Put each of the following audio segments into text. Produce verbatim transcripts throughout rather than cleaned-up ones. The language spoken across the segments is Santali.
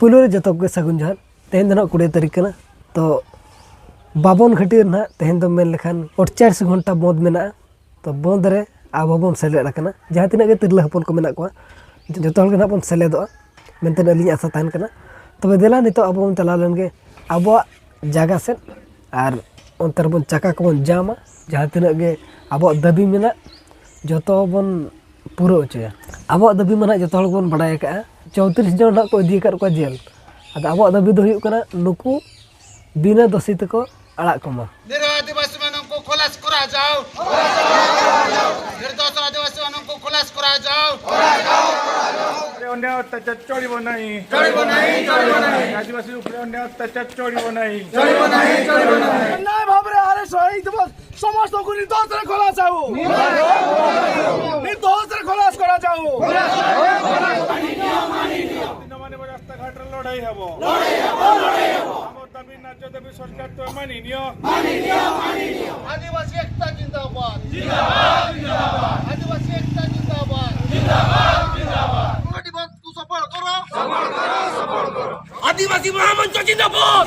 ᱯᱩᱭᱞᱩ ᱨᱮ ᱡᱚᱛᱚ ᱠᱚᱜᱮ ᱥᱟᱹᱜᱩᱱ ᱡᱚᱦᱟᱨ᱾ ᱛᱮᱦᱮᱧ ᱫᱚ ᱱᱟᱦᱟᱜ ᱠᱩᱲᱤ ᱛᱟᱹᱨᱤᱠᱷ ᱠᱟᱱᱟ᱾ ᱛᱚ ᱵᱟᱵᱚᱱ ᱜᱷᱟᱹᱴᱤ ᱨᱮ ᱱᱟᱦᱟᱜ ᱛᱮᱦᱮᱧ ᱫᱚ ᱢᱮᱱ ᱞᱮᱠᱷᱟᱱ ᱟᱴᱪᱟᱞᱤᱥ ᱜᱷᱚᱱᱴᱟ ᱵᱚᱱᱫ ᱢᱮᱱᱟᱜᱼᱟ᱾ ᱛᱚ ᱵᱚᱱᱫ ᱨᱮ ᱟᱵᱚ ᱵᱚᱱ ᱥᱮᱞᱮᱫ ᱟᱠᱟᱱᱟ᱾ ᱡᱟᱦᱟᱸ ᱛᱤᱱᱟᱹᱜ ᱜᱮ ᱛᱤᱨᱞᱟᱹ ᱦᱚᱯᱚᱱ ᱠᱚ ᱢᱮᱱᱟᱜ ᱠᱚᱣᱟ, ᱡᱚᱛᱚ ᱦᱚᱲ ᱜᱮ ᱱᱟᱦᱟᱜ ᱵᱚᱱ ᱥᱮᱞᱮᱫᱚᱜᱼᱟ ᱢᱮᱱᱛᱮ ᱟᱹᱞᱤᱧᱟᱜ ᱟᱥᱟ ᱛᱟᱦᱮᱱ ᱠᱟᱱᱟ᱾ ᱛᱚᱵᱮ ᱫᱮᱞᱟ ᱱᱤᱛᱚᱜ ᱟᱵᱚ ᱵᱚᱱ ᱪᱟᱞᱟᱣ ᱞᱮᱱ ᱜᱮ ᱟᱵᱚᱣᱟᱜ ᱡᱟᱭᱜᱟ ᱥᱮᱫ, ᱟᱨ ᱚᱱᱛᱮ ᱨᱮᱵᱚᱱ ᱪᱟᱠᱟ ᱠᱚᱵᱚᱱ ᱡᱟᱢᱟ᱾ ᱡᱟᱦᱟᱸ ᱛᱤᱱᱟᱹᱜ ᱜᱮ ᱟᱵᱚᱣᱟᱜ ᱫᱟᱹᱵᱤ ᱢᱮᱱᱟᱜ, ᱡᱚᱛᱚ ᱵᱚᱱ ᱯᱩᱨᱟᱹᱣ ᱦᱚᱪᱚᱭᱟ᱾ ᱟᱵᱚᱣᱟᱜ ᱫᱟᱹᱵᱤ ᱢᱟ ᱱᱟᱦᱟᱜ ᱡᱚᱛᱚ ᱦᱚᱲ ᱜᱮᱵᱚᱱ ᱵᱟᱲᱟᱭ ᱟᱠᱟᱫᱼᱟ, ᱪᱳᱭᱛᱨᱤᱥ ᱡᱚᱱ ᱱᱟᱦᱟᱜ ᱠᱚ ᱤᱫᱤ ᱟᱠᱟᱫ ᱠᱚᱣᱟ ᱡᱮᱞ᱾ ᱟᱫᱚ ᱟᱵᱚᱣᱟᱜ ᱫᱟᱹᱵᱤ ᱫᱚ ᱦᱩᱭᱩᱜ ᱠᱟᱱᱟ, ᱱᱩᱠᱩ ᱵᱤᱱᱟᱹ ᱫᱳᱥᱤ ᱛᱮᱠᱚ ᱟᱲᱟᱜ ᱠᱚᱢᱟ᱾ ᱱᱤᱨᱫᱳᱥ ᱟᱹᱫᱤᱵᱟᱹᱥᱤ ᱢᱟᱱᱚᱝᱠᱚ ᱠᱷᱚᱞᱟᱥ ᱠᱚᱨᱟ ᱡᱟᱣ᱾ ᱱᱤᱨᱫᱳᱥ ᱟᱹᱫᱤᱵᱟᱹᱥᱤ ᱢᱟᱱᱚᱝᱠᱚ ᱠᱷᱚᱞᱟᱥ ᱠᱚᱨᱟ ᱡᱟᱣ। ଉପରେ ଅନ୍ୟାୟ ଅତ୍ୟାଚାର ଚଳିବ ନାହିଁ। ଚଳିବ ନାହିଁ, ଚଳିବ ନାହିଁ। ଆଦିବାସୀ ଉପରେ ଅନ୍ୟାୟ ଅତ୍ୟାଚାର ଚଳିବ ନାହିଁ। ଚଳିବ ନାହିଁ, ଚଳିବ ନାହିଁ। ନ୍ୟାୟ ଭାବରେ ଆରେଷ୍ଟ ହେଇଥିବ ସମସ୍ତଙ୍କୁ ନିର୍ଦ୍ଦୋଷରେ ଖଲାସ ହଉ। ନିର୍ଦ୍ଦୋଷରେ ଖଲାସ କରାଯାଉ। ଦିନମାନେ ରାସ୍ତାଘାଟରେ ଲଢ଼େଇ ହେବ। ଆମର ଦାବି ନ୍ୟାୟ ଦେବୀ ସରକାର ତ ମାନିନିଅ। ଆଦିବାସୀ ଏକତା ଜିନ୍ଦାବାଦ। ଆଦିବାସୀ ଏକତା ଜିନ୍ଦାବାଦ। ଆଦିବାସୀ ମହାମଞ୍ଚ ଜିନ୍ଦାବାଦ।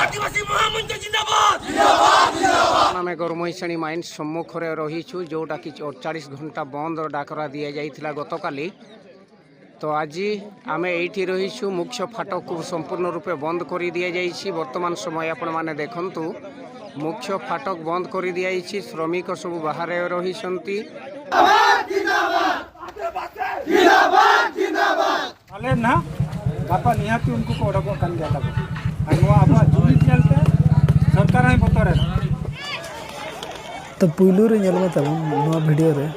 ଆଦିବାସୀ ମହାମଞ୍ଚ ଜିନ୍ଦାବାଦ। ଆମେ ଗରମଇସାଣୀ ମାଇନ୍ସ ସମ୍ମୁଖରେ ରହିଛୁ, ଯେଉଁଟାକି ଅଠଚାଳିଶ ଘଣ୍ଟା ବନ୍ଦର ଡାକରା ଦିଆଯାଇଥିଲା ଗତକାଲି। ତ ଆଜି ଆମେ ଏଇଠି ରହିଛୁ, ମୁଖ୍ୟ ଫାଟକକୁ ସମ୍ପୂର୍ଣ୍ଣ ରୂପେ ବନ୍ଦ କରି ଦିଆଯାଇଛି। ବର୍ତ୍ତମାନ ସମୟ ଆପଣମାନେ ଦେଖନ୍ତୁ, ମୁଖ୍ୟ ଫାଟକ ବନ୍ଦ କରି ଦିଆଯାଇଛି, ଶ୍ରମିକ ସବୁ ବାହାରେ ରହିଛନ୍ତି। ᱟᱞᱮ ᱱᱟᱦᱟᱜ ᱜᱟᱯᱟ ᱱᱤᱦᱟᱹᱛᱤ ᱩᱱᱠᱩ ᱠᱚ ᱚᱰᱚᱠᱚᱜ ᱠᱟᱱ ᱜᱮᱭᱟ ᱛᱟᱵᱚ᱾ ᱟᱨ ᱱᱚᱣᱟ ᱟᱵᱚᱣᱟᱜ ᱡᱩᱢᱤᱫ ᱧᱮᱞᱛᱮ ᱥᱚᱨᱠᱟᱨ ᱦᱚᱸᱭ ᱵᱚᱛᱚᱨᱮᱱᱟ᱾ ᱛᱚ ᱯᱩᱭᱞᱩ ᱨᱮ ᱧᱮᱞ ᱢᱮ ᱛᱟᱵᱚᱱ ᱱᱚᱣᱟ ᱵᱷᱤᱰᱤᱭᱳ ᱨᱮ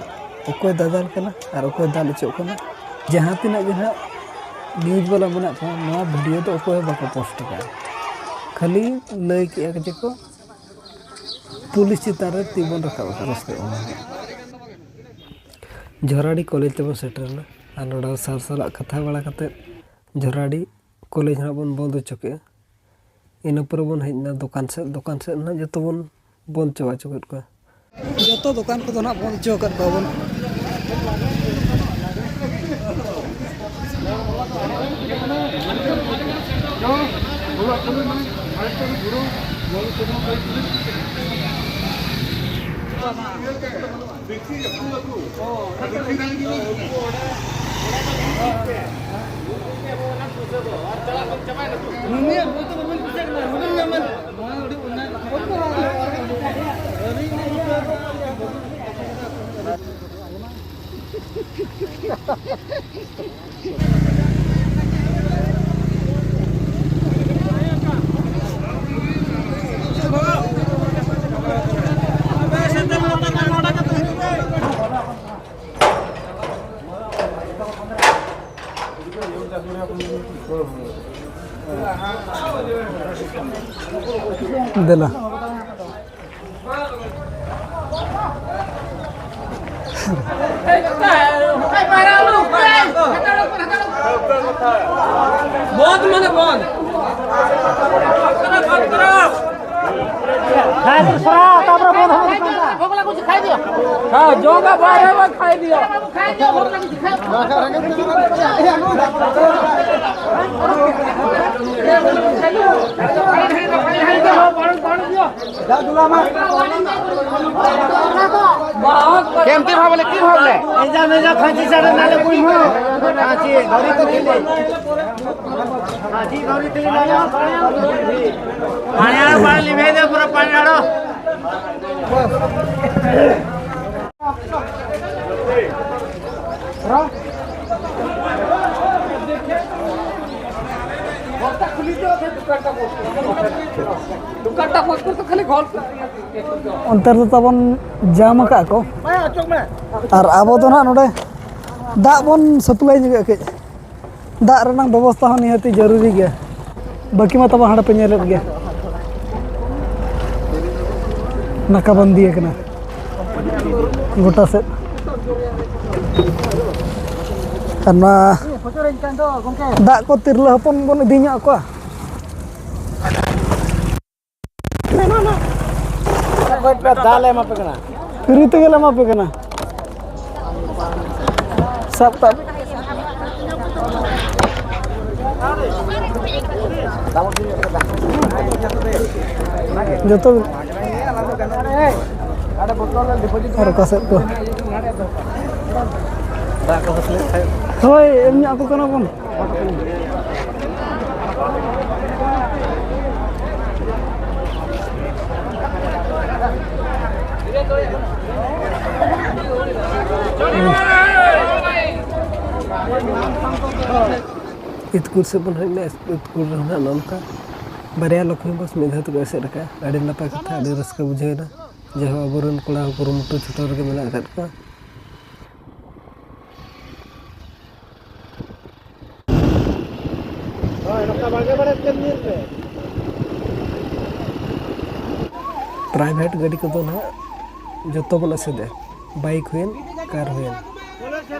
ᱚᱠᱚᱭ ᱫᱟᱫᱟᱞ ᱠᱟᱱᱟ ᱟᱨ ᱚᱠᱚᱭ ᱫᱟᱞ ᱦᱚᱪᱚᱜ ᱠᱟᱱᱟ᱾ ᱡᱟᱦᱟᱸ ᱛᱤᱱᱟᱹᱜ ᱜᱮ ᱱᱟᱦᱟᱜ ᱱᱤᱭᱩᱡᱽ ᱵᱟᱞᱟ ᱢᱮᱱᱟᱜ ᱠᱚᱣᱟ, ᱱᱚᱣᱟ ᱵᱷᱤᱰᱤᱭᱳ ᱫᱚ ᱚᱠᱚᱭ ᱦᱚᱸ ᱵᱟᱠᱚ ᱯᱳᱥᱴ ᱟᱠᱟᱫᱼᱟ᱾ ᱠᱷᱟᱹᱞᱤ ᱞᱟᱹᱭ ᱠᱮᱜᱼᱟ ᱡᱮ ᱠᱚ ᱯᱩᱞᱤᱥ ᱪᱮᱛᱟᱱ ᱨᱮ ᱛᱤ ᱵᱚᱱ ᱨᱟᱠᱟᱵ ᱟᱠᱟᱫ ᱨᱟᱹᱥᱠᱟᱹ ᱚᱱᱟ᱾ ᱡᱷᱚᱨᱟᱰᱤ ᱠᱚᱞᱮᱡᱽ ᱛᱮᱵᱚᱱ ᱥᱮᱴᱮᱨ ᱮᱱᱟ ᱟᱨ ᱱᱚᱰᱮ ᱥᱟᱨ ᱥᱟᱞᱟᱜ ᱠᱟᱛᱷᱟ ᱵᱟᱲᱟ ᱠᱟᱛᱮᱫ ᱡᱷᱚᱨᱟᱰᱤ ᱠᱚᱞᱮᱡᱽ ᱱᱟᱦᱟᱜ ᱵᱚᱱ ᱵᱚᱱᱫ ᱦᱚᱪᱚ ᱠᱮᱜᱼᱟ᱾ ᱤᱱᱟᱹ ᱯᱚᱨᱮ ᱵᱚᱱ ᱦᱮᱡ ᱮᱱᱟ ᱫᱚᱠᱟᱱ ᱥᱮᱫ᱾ ᱫᱚᱠᱟᱱ ᱥᱮᱫ ᱱᱟᱦᱟᱜ ᱡᱚᱛᱚ ᱵᱚᱱ ᱵᱚᱱᱫ ᱪᱟᱵᱟ ᱦᱚᱪᱚ ᱠᱮᱫ ᱠᱚᱣᱟ᱾ ᱡᱚᱛᱚ ᱫᱚᱠᱟᱱ ᱠᱚᱫᱚ ᱱᱟᱦᱟᱜ ᱵᱚᱱᱫ ᱦᱚᱪᱚ ᱟᱠᱟᱫ ᱠᱚᱣᱟ ᱵᱚᱱ᱾ ᱫᱮᱞᱟ᱾ ᱵᱚᱱᱫ ᱢᱟᱱᱮ ᱵᱚᱱᱫ᱾ ᱠᱷᱟᱭ ᱫᱚ ᱥᱟᱨᱟ, ᱛᱟᱯᱚᱨᱮ ᱵᱚᱱᱫ ᱦᱚᱸ ᱫᱚᱠᱟᱱ ᱫᱟ᱾ ᱦᱮᱸ, ᱡᱚᱢᱟ ᱵᱟᱭᱨᱮ ᱵᱟᱭ ᱠᱷᱟᱭ ᱫᱤᱭᱟ᱾ କେମିତି ଭାବିଲେ, କି ଭାବିଲେ? ଏଜା ମେଜା ଫାଞ୍ଚି ସାଡ଼େ ନାଲେ କୁଇମୁ। ଫାଞ୍ଚି, ଧରି ତ ଥିଲି। ଫାଞ୍ଚି ଧରି ଥିଲି ନାଲେ। ପାଣି ଆଣ, ପାଣି ଲିଭେଇ ଦେ, ପୁରା ପାଣି ଆଣ। ᱚᱱᱛᱮ ᱨᱮᱫᱚ ᱛᱟᱵᱚᱱ ᱡᱟᱢ ᱟᱠᱟᱫ ᱠᱚ᱾ ᱟᱨ ᱟᱵᱚ ᱫᱚ ᱱᱟᱦᱟᱜ ᱱᱚᱰᱮ ᱫᱟᱜ ᱵᱚᱱ ᱥᱟᱯᱞᱟᱭ ᱧᱚᱜᱮᱫ ᱠᱟᱹᱡ᱾ ᱫᱟᱜ ᱨᱮᱱᱟᱜ ᱵᱮᱵᱚᱥᱛᱷᱟ ᱦᱚᱸ ᱱᱤᱦᱟᱹᱛᱤ ᱡᱟᱹᱨᱩᱨᱤ ᱜᱮᱭᱟ᱾ ᱵᱟᱹᱠᱤ ᱢᱟ ᱛᱟᱵᱚ ᱦᱟᱸᱰᱮ ᱯᱮ ᱧᱮᱞᱮᱫ ᱜᱮᱭᱟ, ᱱᱟᱠᱟᱵᱚᱱᱫᱤ ᱟᱠᱟᱱᱟ ᱜᱚᱴᱟ ᱥᱮᱫ᱾ ᱟᱨ ᱱᱚᱣᱟ ᱫᱟᱜ ᱠᱚ ᱛᱤᱨᱞᱟᱹ ᱦᱚᱯᱚᱱ ᱵᱚᱱ ᱤᱫᱤ ᱧᱚᱜ ᱟᱠᱚᱣᱟ᱾ ᱚᱠᱚᱭ ᱯᱮ ᱫᱟᱜ ᱞᱮ ᱮᱢᱟ ᱯᱮ ᱠᱟᱱᱟ? ᱯᱷᱨᱤ ᱛᱮᱜᱮ ᱞᱮ ᱮᱢᱟ ᱯᱮ ᱠᱟᱱᱟ᱾ ᱥᱟᱵ ᱠᱟᱜ ᱡᱚᱛᱚ ᱟᱨ ᱚᱠᱟ ᱥᱮᱫ ᱠᱚ? ᱦᱳᱭ, ᱮᱢ ᱧᱚᱜ ᱟᱠᱚ ᱠᱟᱱᱟ ᱵᱚᱱ᱾ ᱤᱛᱠᱩᱨ ᱥᱮᱫ ᱵᱚᱱ ᱦᱮᱡ ᱮᱱᱟ᱾ ᱤᱛᱠᱩᱨ ᱨᱮᱦᱚᱸ ᱱᱟᱜ ᱱᱚᱝᱠᱟ ᱵᱟᱨᱭᱟ ᱞᱚᱠᱷᱱᱤ ᱵᱟᱥ ᱢᱤᱫ ᱫᱷᱟᱣ ᱛᱮᱠᱚ ᱮᱥᱮᱫ ᱟᱠᱟᱫᱼᱟ᱾ ᱟᱹᱰᱤ ᱱᱟᱯᱟᱭ ᱠᱟᱛᱷᱟ, ᱟᱹᱰᱤ ᱨᱟᱹᱥᱠᱟᱹ ᱵᱩᱡᱷᱟᱹᱣ ᱮᱱᱟ᱾ ᱡᱟᱭᱦᱳᱠ, ᱟᱵᱚᱨᱮᱱ ᱠᱚᱲᱟ ᱦᱚᱸ ᱠᱩᱨᱩᱢᱩᱴᱩ ᱪᱷᱩᱴᱟᱹᱣ ᱨᱮᱜᱮ ᱢᱮᱱᱟᱜ ᱟᱠᱟᱫ ᱠᱚᱣᱟ᱾ ᱯᱨᱟᱭᱵᱷᱮᱴ ᱜᱟᱹᱰᱤ ᱠᱚᱫᱚ ᱱᱟᱦᱟᱜ ᱡᱚᱛᱚ ᱵᱚᱱ ᱮᱥᱮᱫᱟ, ᱵᱟᱭᱤᱠ ᱦᱩᱭᱮᱱ, ᱠᱟᱨ ᱦᱩᱭᱮᱱ,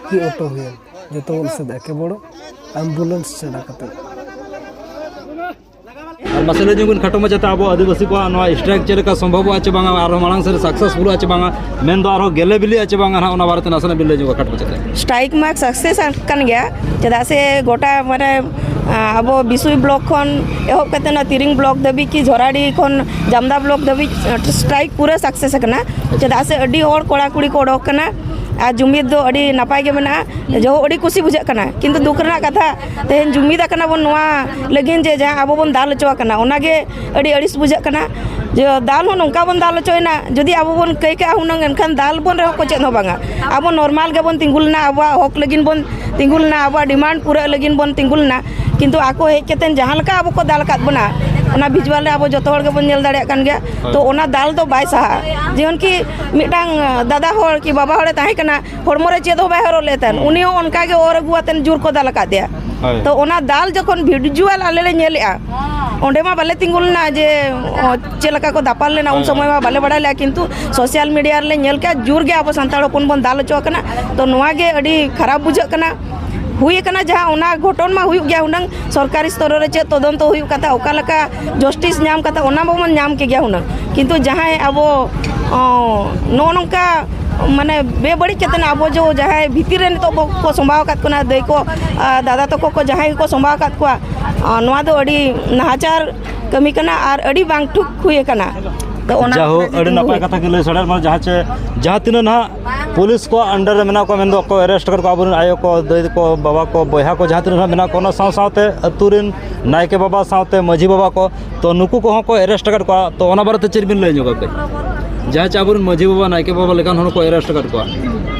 ᱠᱤ ᱚᱴᱳ ᱦᱩᱭᱮᱱ, ᱡᱚᱛᱚ ᱵᱚᱱ ᱮᱥᱮᱫᱟ, ᱠᱮᱵᱚᱞ ᱮᱢᱵᱩᱞᱮᱱᱥ ᱪᱷᱟᱰᱟ ᱠᱟᱛᱮ᱾ ᱟᱨ ᱢᱟᱥᱮ ᱞᱟᱹᱭ ᱧᱚᱜ ᱵᱤᱱ ᱠᱷᱟᱴᱚ ᱢᱟᱪᱷᱟᱛᱮ, ᱟᱵᱚ ᱟᱹᱫᱤᱵᱟᱹᱥᱤ ᱠᱚᱣᱟᱜ ᱱᱚᱣᱟ ᱥᱴᱨᱟᱭᱤᱠ ᱪᱮᱫ ᱞᱮᱠᱟ ᱥᱚᱢᱵᱷᱚᱵᱚᱜᱼᱟ ᱪᱮ ᱵᱟᱝᱟ, ᱟᱨᱦᱚᱸ ᱢᱟᱲᱟᱝ ᱥᱮᱫ ᱥᱟᱠᱥᱮᱥᱯᱷᱩᱞᱚᱜᱼᱟ ᱪᱮ ᱵᱟᱝᱟ, ᱢᱮᱱᱫᱚ ᱟᱨᱦᱚᱸ ᱜᱮᱞᱮ ᱵᱤᱞᱤᱜᱼᱟ ᱪᱮ ᱵᱟᱝᱟ, ᱱᱟᱦᱟᱜ ᱚᱱᱟ ᱵᱟᱨᱮᱛᱮ ᱱᱟᱥᱮᱱᱟᱜ ᱵᱤᱱ ᱞᱟᱹᱭ ᱧᱚᱜᱟ ᱠᱷᱟᱴᱚ ᱢᱟᱪᱷᱟᱛᱮ᱾ ᱥᱴᱨᱟᱭᱤᱠ ᱢᱟ ᱥᱟᱠᱥᱮᱥ ᱟᱠᱟᱱ ᱜᱮᱭᱟ, ᱪᱮᱫᱟᱜ ᱥᱮ ᱜᱚᱴᱟ ᱢᱟᱱᱮ, ᱟ, ᱟᱵᱚ ᱵᱤᱥᱩᱭ ᱵᱞᱚᱠ ᱠᱷᱚᱱ ᱮᱦᱚᱵ ᱠᱟᱛᱮ ᱚᱱᱟ ᱛᱤᱨᱤᱝ ᱵᱞᱚᱠ ᱫᱷᱟᱹᱵᱤᱡ ᱠᱤ ᱡᱷᱚᱨᱟᱰᱤ ᱠᱷᱚᱱ ᱡᱟᱢᱫᱟ ᱵᱞᱚᱠ ᱫᱷᱟᱹᱵᱤᱡ, ᱟ, ᱥᱴᱨᱟᱭᱤᱠ ᱯᱩᱨᱟᱹ ᱥᱟᱠᱥᱮᱥ ᱟᱠᱟᱱᱟ᱾ ᱪᱮᱫᱟᱜ ᱥᱮ ᱟᱹᱰᱤ ᱦᱚᱲ ᱠᱚᱲᱟ ᱠᱩᱲᱤ ᱠᱚ ᱚᱰᱚᱠ ᱠᱟᱱᱟ ᱟᱨ ᱡᱩᱢᱤᱫ ᱫᱚ ᱟᱹᱰᱤ ᱱᱟᱯᱟᱭ ᱜᱮ ᱢᱮᱱᱟᱜᱼᱟ᱾ ᱡᱚᱦᱚᱜ ᱟᱹᱰᱤ ᱠᱩᱥᱤ ᱵᱩᱡᱷᱟᱹᱜ ᱠᱟᱱᱟ, ᱠᱤᱱᱛᱩ ᱫᱩᱠ ᱨᱮᱱᱟᱜ ᱠᱟᱛᱷᱟ, ᱛᱮᱦᱮᱧ ᱡᱩᱢᱤᱫ ᱟᱠᱟᱱᱟ ᱵᱚᱱ ᱱᱚᱣᱟ ᱞᱟᱹᱜᱤᱫ ᱡᱮ ᱡᱟᱦᱟᱸ ᱟᱵᱚ ᱵᱚᱱ ᱫᱟᱞ ᱦᱚᱪᱚ ᱟᱠᱟᱱᱟ, ᱚᱱᱟᱜᱮ ᱟᱹᱰᱤ ᱟᱹᱲᱤᱥ ᱵᱩᱡᱷᱟᱹᱜ ᱠᱟᱱᱟ᱾ ᱡᱮ ᱫᱟᱞ ᱦᱚᱸ ᱱᱚᱝᱠᱟ ᱵᱚᱱ ᱫᱟᱞ ᱦᱚᱪᱚᱭᱮᱱᱟ, ᱡᱩᱫᱤ ᱟᱵᱚ ᱵᱚᱱ ᱠᱟᱹᱭ ᱠᱟᱜᱼᱟ ᱦᱩᱱᱟᱹᱝ, ᱮᱱᱠᱷᱟᱱ ᱫᱟᱞ ᱵᱚᱱ ᱨᱮᱦᱚᱸ ᱠᱚ ᱪᱮᱫ ᱦᱚᱸ ᱵᱟᱝᱟ᱾ ᱟᱵᱚ ᱱᱚᱨᱢᱟᱞ ᱜᱮᱵᱚᱱ ᱛᱤᱸᱜᱩ ᱞᱮᱱᱟ, ᱟᱵᱚᱣᱟᱜ ᱦᱚᱠ ᱞᱟᱹᱜᱤᱫ ᱵᱚᱱ ᱛᱤᱸᱜᱩ ᱞᱮᱱᱟ, ᱟᱵᱚᱣᱟᱜ ᱰᱤᱢᱟᱱᱰ ᱯᱩᱨᱟᱹᱜ ᱞᱟᱹᱜᱤᱫ ᱵᱚᱱ ᱛᱤᱸᱜᱩ ᱞᱮᱱᱟ, ᱠᱤᱱᱛᱩ ᱟᱠᱚ ᱦᱮᱡ ᱠᱟᱛᱮ ᱡᱟᱦᱟᱸ ᱞᱮᱠᱟ ᱟᱵᱚ ᱠᱚ ᱫᱟᱞ ᱟᱠᱟᱫ ᱵᱚᱱᱟ, ᱚᱱᱟ ᱵᱷᱤᱡᱩᱣᱟᱞ ᱨᱮ ᱟᱵᱚ ᱡᱚᱛᱚ ᱦᱚᱲ ᱜᱮᱵᱚᱱ ᱧᱮᱞ ᱫᱟᱲᱮᱭᱟᱜ ᱠᱟᱱ ᱜᱮᱭᱟ᱾ ᱛᱚ ᱚᱱᱟ ᱫᱟᱞ ᱫᱚ ᱵᱟᱭ ᱥᱟᱦᱟᱜᱼᱟ᱾ ᱡᱮᱢᱚᱱ ᱠᱤ ᱢᱤᱫᱴᱟᱝ ᱫᱟᱫᱟ ᱦᱚᱲ ᱠᱤ ᱵᱟᱵᱟ ᱦᱚᱲᱮ ᱛᱟᱦᱮᱸ ᱠᱟᱱᱟ, ᱦᱚᱲᱢᱚ ᱨᱮ ᱪᱮᱫ ᱦᱚᱸ ᱵᱟᱭ ᱦᱚᱨᱚᱜ ᱞᱮᱫ ᱛᱟᱦᱮᱱ, ᱩᱱᱤ ᱦᱚᱸ ᱚᱱᱠᱟ ᱜᱮ ᱚᱨ ᱟᱹᱜᱩ ᱟᱛᱮᱱ ᱡᱳᱨ ᱠᱚ ᱫᱟᱞ ᱟᱠᱟᱫ ᱫᱮᱭᱟ᱾ ᱦᱳᱭ᱾ ᱛᱚ ᱚᱱᱟ ᱫᱟᱞ ᱡᱚᱠᱷᱚᱱ ᱵᱷᱤᱡᱩᱣᱟᱞ ᱟᱞᱮ ᱞᱮ ᱧᱮᱞᱮᱜᱼᱟ, ᱚᱸᱰᱮ ᱢᱟ ᱵᱟᱞᱮ ᱛᱤᱸᱜᱩ ᱞᱮᱱᱟ ᱡᱮ, ᱚ, ᱪᱮᱫ ᱞᱮᱠᱟ ᱠᱚ ᱫᱟᱯᱟᱞ ᱞᱮᱱᱟ, ᱩᱱ ᱦᱳᱭ, ᱥᱚᱢᱚᱭ ᱦᱳᱭ᱾ ᱢᱟ ᱵᱟᱞᱮ ᱵᱟᱲᱟᱭ ᱞᱮᱜᱼᱟ, ᱠᱤᱱᱛᱩ ᱥᱳᱥᱟᱞ ᱢᱤᱰᱤᱭᱟ ᱨᱮᱞᱮ ᱧᱮᱞ ᱠᱮᱜᱼᱟ, ᱡᱳᱨ ᱜᱮ ᱟᱵᱚ ᱥᱟᱱᱛᱟᱲ ᱦᱚᱯᱚᱱ ᱵᱚᱱ ᱫᱟᱞ ᱦᱚᱪᱚ ᱟᱠᱟᱱᱟ᱾ ᱛᱚ ᱱᱚᱣᱟ ᱜᱮ ᱟᱹᱰᱤ ᱠᱷᱟᱨᱟᱯ ᱵᱩᱡᱷᱟᱹᱜ ᱠᱟᱱᱟ᱾ ᱦᱩᱭ ᱟᱠᱟᱱᱟ ᱡᱟᱦᱟᱸ, ᱚᱱᱟ ᱜᱷᱚᱴᱚᱱ ᱢᱟ ᱦᱩᱭᱩᱜ ᱜᱮᱭᱟ ᱦᱩᱱᱟᱹᱝ, ᱥᱚᱨᱠᱟᱨᱤ ᱥᱛᱚᱨ ᱨᱮ ᱪᱮᱫ ᱛᱚᱫᱚᱱᱛᱚ ᱦᱩᱭᱩᱜ ᱠᱟᱛᱷᱟ, ᱚᱠᱟ ᱞᱮᱠᱟ ᱡᱟᱥᱴᱤᱥ ᱧᱟᱢ ᱠᱟᱛᱷᱟ, ᱚᱱᱟ ᱢᱟᱵᱚᱱ ᱧᱟᱢ ᱠᱮ ᱜᱮᱭᱟ ᱦᱩᱱᱟᱹᱝ, ᱠᱤᱱᱛᱩ ᱡᱟᱦᱟᱸᱭ ᱟᱵᱚ, ᱚ, ᱱᱚᱜᱼᱚ ᱱᱚᱝᱠᱟ ᱢᱟᱱᱮ ᱵᱮᱵᱟᱹᱲᱤᱡ ᱠᱟᱛᱮ ᱟᱵᱚ ᱡᱚ ᱡᱟᱦᱟᱸᱭ ᱵᱷᱤᱛᱤᱨ ᱨᱮ ᱱᱤᱛᱚᱜ ᱵᱚ- ᱠᱚ ᱥᱚᱸᱵᱷᱟᱣ ᱟᱠᱟᱫ ᱠᱚ ᱠᱟᱱᱟ, ᱫᱟᱹᱭ ᱠᱚ, ᱟᱨ ᱫᱟᱫᱟ ᱛᱟᱠᱚ ᱠᱚ ᱡᱟᱦᱟᱸᱭ ᱜᱮᱠᱚ ᱥᱚᱸᱵᱷᱟᱣ ᱟᱠᱟᱫ ᱠᱚᱣᱟ, ᱟᱨ ᱱᱚᱣᱟ ᱫᱚ ᱟᱹᱰᱤ ᱱᱟᱦᱟᱪᱟᱨ ᱠᱟᱹᱢᱤ ᱠᱟᱱᱟ ᱟᱨ ᱟᱹᱰᱤ ᱵᱟᱝ ᱴᱷᱤᱠ ᱦᱩᱭ ᱟᱠᱟᱱᱟ᱾ ᱛᱚ ᱚᱱᱟ ᱡᱟᱦᱳ, ᱠᱷᱟᱹᱛᱤᱨ ᱟᱹᱰᱤ ᱛᱤᱸᱜᱩ ᱱᱟᱯᱟᱭ ᱦᱩᱭ ᱠᱟᱛᱷᱟ ᱠᱤᱱ ᱞᱟᱹᱭ ᱥᱚᱫᱚᱨ ᱢᱟ, ᱡᱟᱦᱟᱸ ᱪᱮ ᱡᱟᱦᱟᱸ ᱛᱤᱱᱟᱹᱜ ᱱᱟᱦᱟᱜ ᱯᱩᱞᱤᱥ ᱠᱚᱣᱟᱜ under ᱨᱮ ᱢᱮᱱᱟᱜ ᱠᱚᱣᱟ, ᱢᱮᱱᱫᱚ ᱚᱠᱚᱭ arrest ᱟᱠᱟᱫ ᱠᱚᱣᱟ, ᱟᱵᱚᱨᱮᱱ ᱟᱭᱳ ᱠᱚ, ᱫᱟᱹᱭ ᱠᱚ, ᱵᱟᱵᱟ ᱠᱚ, ᱵᱚᱭᱦᱟ ᱠᱚ, ᱡᱟᱦᱟᱸ ᱛᱤᱱᱟᱹᱜ ᱱᱟᱦᱟᱜ ᱢᱮᱱᱟᱜ ᱠᱚᱣᱟ, ᱚᱱᱟ ᱥᱟᱶ ᱥᱟᱶᱛᱮ ᱟᱹᱛᱩ ᱨᱮᱱ ᱱᱟᱭᱠᱮ ᱵᱟᱵᱟ ᱥᱟᱶᱛᱮ ᱢᱟᱹᱡᱷᱤ ᱵᱟᱵᱟ ᱠᱚ, ᱛᱚ ᱱᱩᱠᱩ ᱠᱚᱦᱚᱸ ᱠᱚ arrest ᱟᱠᱟᱫ ᱠᱚᱣᱟ᱾ ᱛᱚ ᱚᱱᱟ ᱵᱟᱨᱮᱛᱮ ᱪᱮᱫ ᱵᱤᱱ ᱞᱟᱹᱭ ᱧᱚᱜᱟ ᱠᱟᱹᱡ? ᱡᱟᱦᱟᱸ ᱪᱮ ᱟᱵᱚᱨᱮᱱ ᱢᱟᱹᱡᱷᱤ ᱵᱟᱵᱟ, ᱱᱟᱭᱠᱮ ᱵᱟᱵᱟ ᱞᱮᱠᱟᱱ ᱦᱚᱲ ᱠᱚ arrest ᱟᱠᱟᱫ ᱠᱚᱣᱟ᱾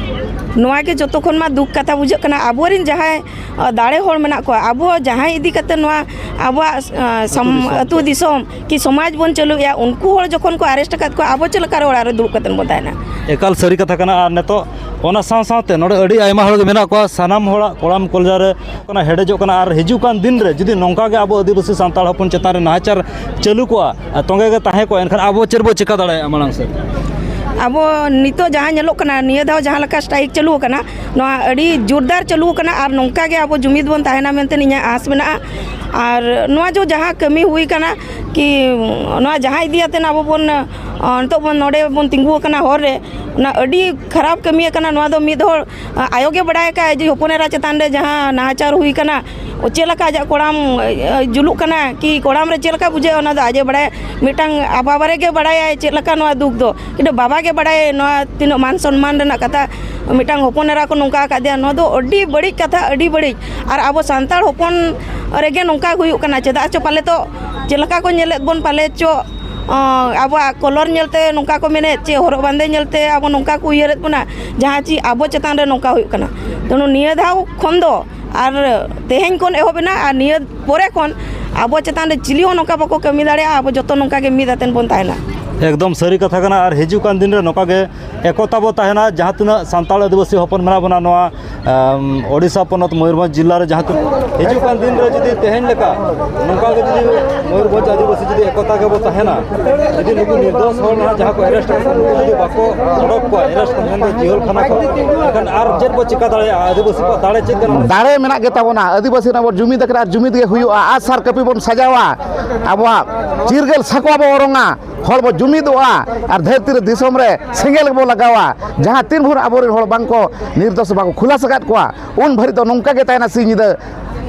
ᱱᱚᱣᱟ ᱜᱮ ᱡᱚᱛᱚ ᱠᱷᱚᱱ ᱢᱟ ᱫᱩᱠ ᱠᱟᱛᱷᱟ ᱵᱩᱡᱷᱟᱹᱜ ᱠᱟᱱᱟ, ᱟᱵᱚᱨᱮᱱ ᱡᱟᱦᱟᱸᱭ ᱟᱸ, ᱫᱟᱲᱮ ᱦᱚᱲ ᱢᱮᱱᱟᱜ ᱠᱚᱣᱟ, ᱟᱵᱚ ᱡᱟᱦᱟᱸᱭ ᱤᱫᱤ ᱠᱟᱛᱮ ᱱᱚᱣᱟ ᱟᱵᱚᱣᱟᱜ, ᱟᱸ, ᱥᱚᱢ- ᱟᱹᱛᱩ ᱫᱤᱥᱚᱢ ᱟᱹᱛᱩ ᱫᱤᱥᱚᱢ ᱠᱤ ᱥᱚᱢᱟᱡᱽ ᱵᱚᱱ ᱪᱟᱹᱞᱩᱭᱮᱫᱼᱟ, ᱩᱱᱠᱩ ᱦᱚᱲ ᱡᱚᱠᱷᱚᱱ ᱠᱚ arrest ᱟᱠᱟᱫ ᱠᱚᱣᱟ, ᱟᱵᱚ ᱪᱮᱫ ᱞᱮᱠᱟ ᱨᱮ ᱚᱲᱟᱜ ᱨᱮ ᱫᱩᱲᱩᱵ ᱠᱟᱛᱮ ᱵᱚᱱ ᱛᱟᱦᱮᱱᱟ? ᱮᱠᱟᱞ ᱥᱟᱹᱨᱤ ᱠᱟᱛᱷᱟ ᱠᱟᱱᱟ᱾ ᱟᱨ ᱱᱤᱛᱚᱜ ᱚᱱᱟ ᱥᱟᱶ ᱥᱟᱶᱛᱮ ᱱᱚᱰᱮ ᱟᱹᱰᱤ ᱟᱭᱢᱟ ᱦᱚᱲ ᱜᱮ ᱢᱮᱱᱟᱜ ᱠᱚᱣᱟ, ᱥᱟᱱᱟᱢ ᱦᱚᱲᱟᱜ ᱠᱚᱲᱟᱢ ᱠᱚᱞᱡᱟ ᱨᱮ ᱚᱱᱟ ᱦᱮᱰᱮᱡᱚᱜ ᱠᱟᱱᱟ᱾ ᱟᱨ ᱦᱤᱡᱩᱜ ᱠᱟᱱ ᱫᱤᱱ ᱨᱮ ᱡᱩᱫᱤ ᱱᱚᱝᱠᱟ ᱜᱮ ᱟᱵᱚ ᱟᱹᱫᱤᱵᱟᱹᱥᱤ ᱥᱟᱱᱛᱟᱲ ᱦᱚᱯᱚᱱ ᱪᱮᱛᱟᱱ ᱨᱮ ᱱᱟᱦᱟᱪᱟᱨ ᱪᱟᱹᱞᱩ ᱠᱚᱜᱼᱟ, ᱟᱨ ᱛᱚᱸᱜᱮ ᱜᱮ ᱛᱟᱦᱮᱸ ᱠᱚᱜᱼᱟ, ᱮᱱᱠᱷᱟᱱ ᱟᱵᱚ ᱪᱮᱫ ᱵᱚ ᱪᱮᱠᱟ ᱫᱟᱲᱮᱭᱟᱜᱼᱟ ᱢᱟᱲᱟᱝ ᱥᱮᱫ? ᱟᱵᱚ ᱱᱤᱛᱚᱜ ᱡᱟᱦᱟᱸ ᱧᱮᱞᱚᱜ ᱠᱟᱱᱟ, ᱱᱤᱭᱟᱹ ᱫᱷᱟᱣ ᱡᱟᱦᱟᱸ ᱞᱮᱠᱟ strike ᱪᱟᱹᱞᱩ ᱟᱠᱟᱱᱟ, ᱱᱚᱣᱟ ᱟᱹᱰᱤ ᱡᱳᱨᱫᱟᱨ ᱪᱟᱹᱞᱩ ᱟᱠᱟᱱᱟ ᱟᱨ ᱱᱚᱝᱠᱟ ᱜᱮ ᱟᱵᱚ ᱡᱩᱢᱤᱫ ᱵᱚᱱ ᱛᱟᱦᱮᱱᱟ ᱢᱮᱱᱛᱮ ᱤᱧᱟᱹᱜ ᱟᱸᱥ ᱢᱮᱱᱟᱜᱼᱟ᱾ ᱟᱨ ᱱᱚᱣᱟ ᱡᱚ ᱡᱟᱦᱟᱸ ᱠᱟᱹᱢᱤ ᱦᱩᱭ ᱠᱟᱱᱟ ᱠᱤ ᱱᱚᱣᱟ ᱡᱟᱦᱟᱸ ᱤᱫᱤ ᱟᱛᱮ ᱟᱵᱚ ᱵᱚᱱ, ᱟᱸ, ᱱᱤᱛᱚᱜ ᱵᱚᱱ ᱱᱚᱰᱮ ᱵᱚᱱ ᱛᱤᱸᱜᱩ ᱟᱠᱟᱱᱟ ᱦᱚᱨ ᱨᱮ, ᱚᱱᱟ ᱟᱹᱰᱤ ᱠᱷᱟᱨᱟᱯ ᱠᱟᱹᱢᱤ ᱟᱠᱟᱱᱟ᱾ ᱱᱚᱣᱟ ᱫᱚ ᱢᱤᱫ ᱦᱚᱲ, ᱟᱸ, ᱟᱭᱳ ᱜᱮ ᱵᱟᱲᱟᱭ ᱟᱠᱟᱫ ᱡᱮ ᱦᱚᱯᱚᱱ ᱮᱨᱟ ᱪᱮᱛᱟᱱ ᱨᱮ ᱡᱟᱦᱟᱸ ᱱᱟᱦᱟᱪᱟᱨ ᱦᱩᱭ ᱠᱟᱱᱟ, ᱪᱮᱫ ᱞᱮᱠᱟ ᱟᱡᱟᱜ ᱠᱚᱲᱟᱢ, ᱮ, ᱡᱩᱞᱩᱜ ᱠᱟᱱᱟ ᱠᱤ ᱠᱚᱲᱟᱢ ᱨᱮ ᱪᱮᱫ ᱞᱮᱠᱟ ᱵᱩᱡᱷᱟᱹᱜᱼᱟ, ᱚᱱᱟ ᱫᱚ ᱟᱡ ᱮ ᱵᱟᱲᱟᱭᱟ᱾ ᱢᱤᱫᱴᱟᱝ ᱵᱟᱵᱟ ᱨᱮᱜᱮ ᱵᱟᱲᱟᱭᱟᱭ ᱪᱮᱫ ᱞᱮᱠᱟ ᱱᱚᱣᱟ ᱫᱩᱠ ᱫᱚ, ᱠᱤᱱᱛᱩ ᱵᱟᱵᱟ ᱜᱮ ᱵᱟᱲᱟᱭᱟ ᱱᱚᱣᱟ ᱛᱤᱱᱟᱹᱜ ᱢᱟᱱ ᱥᱚᱱᱢᱟᱱ ᱨᱮᱱᱟᱜ ᱠᱟᱛᱷᱟ, ᱢᱤᱫᱴᱟᱝ ᱦᱚᱯᱚᱱ ᱮᱨᱟ ᱠᱚ ᱱᱚᱝᱠᱟ ᱟᱠᱟᱫᱮᱭᱟ, ᱱᱚᱣᱟ ᱫᱚ ᱟᱹᱰᱤ ᱵᱟᱹᱲᱤᱡ ᱠᱟᱛᱷᱟ, ᱟᱹᱰᱤ ᱵᱟᱹᱲᱤᱡ᱾ ᱟᱨ ᱟᱵᱚ ᱥᱟᱱᱛᱟᱲ ᱦᱚᱯᱚᱱ ᱨᱮᱜᱮ ᱱᱚᱝᱠᱟ ᱦᱩᱭᱩᱜ ᱠᱟᱱᱟ, ᱪᱮᱫᱟᱜ ᱪᱚ ᱯᱟᱞᱮ ᱛᱚ ᱪᱮᱫ ᱞᱮᱠᱟ ᱠᱚ ᱧᱮᱞᱮᱫ ᱵᱚᱱ ᱯᱟᱞᱮ ᱪᱚ, ᱚᱸ, ᱟᱵᱚᱣᱟᱜ colour ᱧᱮᱞᱛᱮ ᱱᱚᱝᱠᱟ ᱠᱚ ᱢᱮᱱᱮᱫ, ᱪᱮ ᱦᱚᱨᱚᱜ ᱵᱟᱸᱫᱮ ᱧᱮᱞᱛᱮ ᱟᱵᱚ ᱱᱚᱝᱠᱟ ᱠᱚ ᱩᱭᱦᱟᱹᱨᱮᱫ ᱵᱚᱱᱟ, ᱡᱟᱦᱟᱸ ᱪᱮ ᱟᱵᱚ ᱪᱮᱛᱟᱱ ᱨᱮ ᱱᱚᱝᱠᱟ ᱦᱩᱭᱩᱜ ᱠᱟᱱᱟ᱾ ᱛᱮᱱᱩ ᱱᱤᱭᱟᱹ ᱫᱷᱟᱣ ᱠᱷᱚᱱ ᱫᱚ ᱟᱨ ᱛᱮᱦᱮᱧ ᱠᱷᱚᱱ ᱮᱦᱚᱵ ᱮᱱᱟ ᱟᱨ ᱱᱤᱭᱟᱹ ᱯᱚᱨᱮ ᱠᱷᱚᱱ ᱟᱵᱚ ᱪᱮᱛᱟᱱ ᱨᱮ ᱪᱤᱞᱤ ᱦᱚᱸ ᱱᱚᱝᱠᱟ ᱵᱟᱠᱚ ᱠᱟᱹᱢᱤ ᱫᱟᱲᱮᱭᱟᱜᱼᱟ᱾ ᱟᱵᱚ ᱡᱚᱛᱚ ᱱᱚᱝᱠᱟ ᱜᱮ ᱢᱤᱫ ᱟᱛᱮᱱ ᱵᱚᱱ ᱛᱟᱦᱮᱱᱟ᱾ ᱮᱠᱫᱚᱢ ᱥᱟᱹᱨᱤ ᱠᱟᱛᱷᱟ ᱠᱟᱱᱟ᱾ ᱟᱨ ᱦᱤᱡᱩᱜ ᱠᱟᱱ ᱫᱤᱱ ᱨᱮ ᱱᱚᱝᱠᱟ ᱜᱮ ᱮᱠᱚᱛᱟ ᱵᱚ ᱛᱟᱦᱮᱱᱟ᱾ ᱡᱟᱦᱟᱸ ᱛᱤᱱᱟᱹᱜ ᱥᱟᱱᱛᱟᱲ ᱟᱹᱫᱤᱵᱟᱹᱥᱤ ᱦᱚᱯᱚᱱ ᱢᱮᱱᱟᱜ ᱵᱚᱱᱟ ᱱᱚᱣᱟ, ᱟᱢ, ᱳᱰᱤᱥᱟ ᱯᱚᱱᱚᱛ ᱢᱚᱭᱩᱨᱵᱷᱚᱸᱡᱽ ᱡᱤᱞᱟ ᱨᱮ, ᱡᱟᱦᱟᱸ ᱛᱤᱱᱟᱹᱜ ᱦᱤᱡᱩᱜ ᱠᱟᱱ ᱫᱤᱱ ᱨᱮ ᱡᱩᱫᱤ ᱛᱮᱦᱮᱧ ᱞᱮᱠᱟ ᱱᱚᱝᱠᱟ ᱜᱮ ᱡᱩᱫᱤ ᱢᱚᱭᱩᱨᱵᱷᱚᱸᱡᱽ ᱟᱹᱫᱤᱵᱟᱹᱥᱤ ᱡᱩᱫᱤ ᱮᱠᱚᱛᱟ ᱜᱮᱵᱚ ᱛᱟᱦᱮᱱᱟ, ᱡᱩᱫᱤ ᱱᱩᱠᱩ ᱱᱤᱨᱫᱳᱥ ᱦᱚᱲ ᱱᱟᱦᱟᱜ ᱡᱟᱦᱟᱸ ᱠᱚ arrest ᱟᱠᱟᱫ ᱠᱚ, ᱱᱩᱠᱩ ᱡᱩᱫᱤ ᱵᱟᱠᱚ ᱚᱰᱚᱠ ᱠᱚᱣᱟ arrest ᱠᱷᱚᱱ, ᱢᱮᱱᱫᱚ ᱡᱤᱦᱚᱞ ᱠᱷᱟᱱᱟ ᱠᱷᱚᱱ, ᱮᱱᱠᱷᱟᱱ ᱟᱨ ᱪᱮᱫ ᱵᱚ ᱪᱤᱠᱟ ᱫᱟᱲᱮᱭᱟᱜᱼᱟ? ᱟᱹᱫᱤᱵᱟᱹᱥᱤ ᱠᱚᱣᱟᱜ ᱫᱟᱲᱮ ᱪᱮᱫ ᱠᱟᱱᱟ? ᱫᱟᱲᱮ ᱢᱮᱱᱟᱜ ᱜᱮᱛᱟ ᱵᱚᱱᱟ, ᱟᱹᱫᱤᱵᱟᱹᱥᱤ ᱨᱮᱱᱟᱜ ᱵᱚᱱ ᱡᱩᱢᱤᱫ ᱟᱠᱟᱱᱟ ᱟᱨ ᱡᱩᱢᱤᱫ ᱜᱮ ᱦᱩᱭᱩᱜᱼᱟ᱾ ᱟᱜᱼᱥᱟᱨ ᱠᱟᱹᱯᱤ ᱵᱚᱱ ᱥᱟᱡᱟᱣᱟ, ᱟᱵᱚᱣᱟᱜ ᱪᱤᱨᱜᱟᱹᱞ ᱥᱟᱠᱣᱟ ᱵᱚ ᱚᱨᱚᱝᱟ, ᱦᱚᱲ ᱵᱚ ᱡᱩᱢᱤᱫᱚᱜᱼᱟ ᱟᱨ ᱫᱷᱟᱹᱨᱛᱤ ᱨᱮ ᱫᱤᱥᱚᱢ ᱨᱮ ᱥᱮᱸᱜᱮᱞ ᱵᱚ ᱞᱟᱜᱟᱣᱟ᱾ ᱡᱟᱦᱟᱸ ᱛᱤᱱ ᱵᱷᱳᱨ ᱟᱵᱚᱨᱮᱱ ᱦᱚᱲ ᱵᱟᱝ ᱠᱚ ᱱᱤᱨᱫᱳᱥ ᱵᱟᱠᱚ ᱠᱷᱩᱞᱟᱥ ᱟᱠᱟᱫ ᱠᱚᱣᱟ, ᱩᱱ ᱵᱷᱟᱹᱨᱤᱡ ᱫᱚ ᱱᱚᱝᱠᱟ ᱜᱮ ᱛᱟᱦᱮᱱᱟ ᱥᱤᱧ ᱧᱤᱫᱟᱹ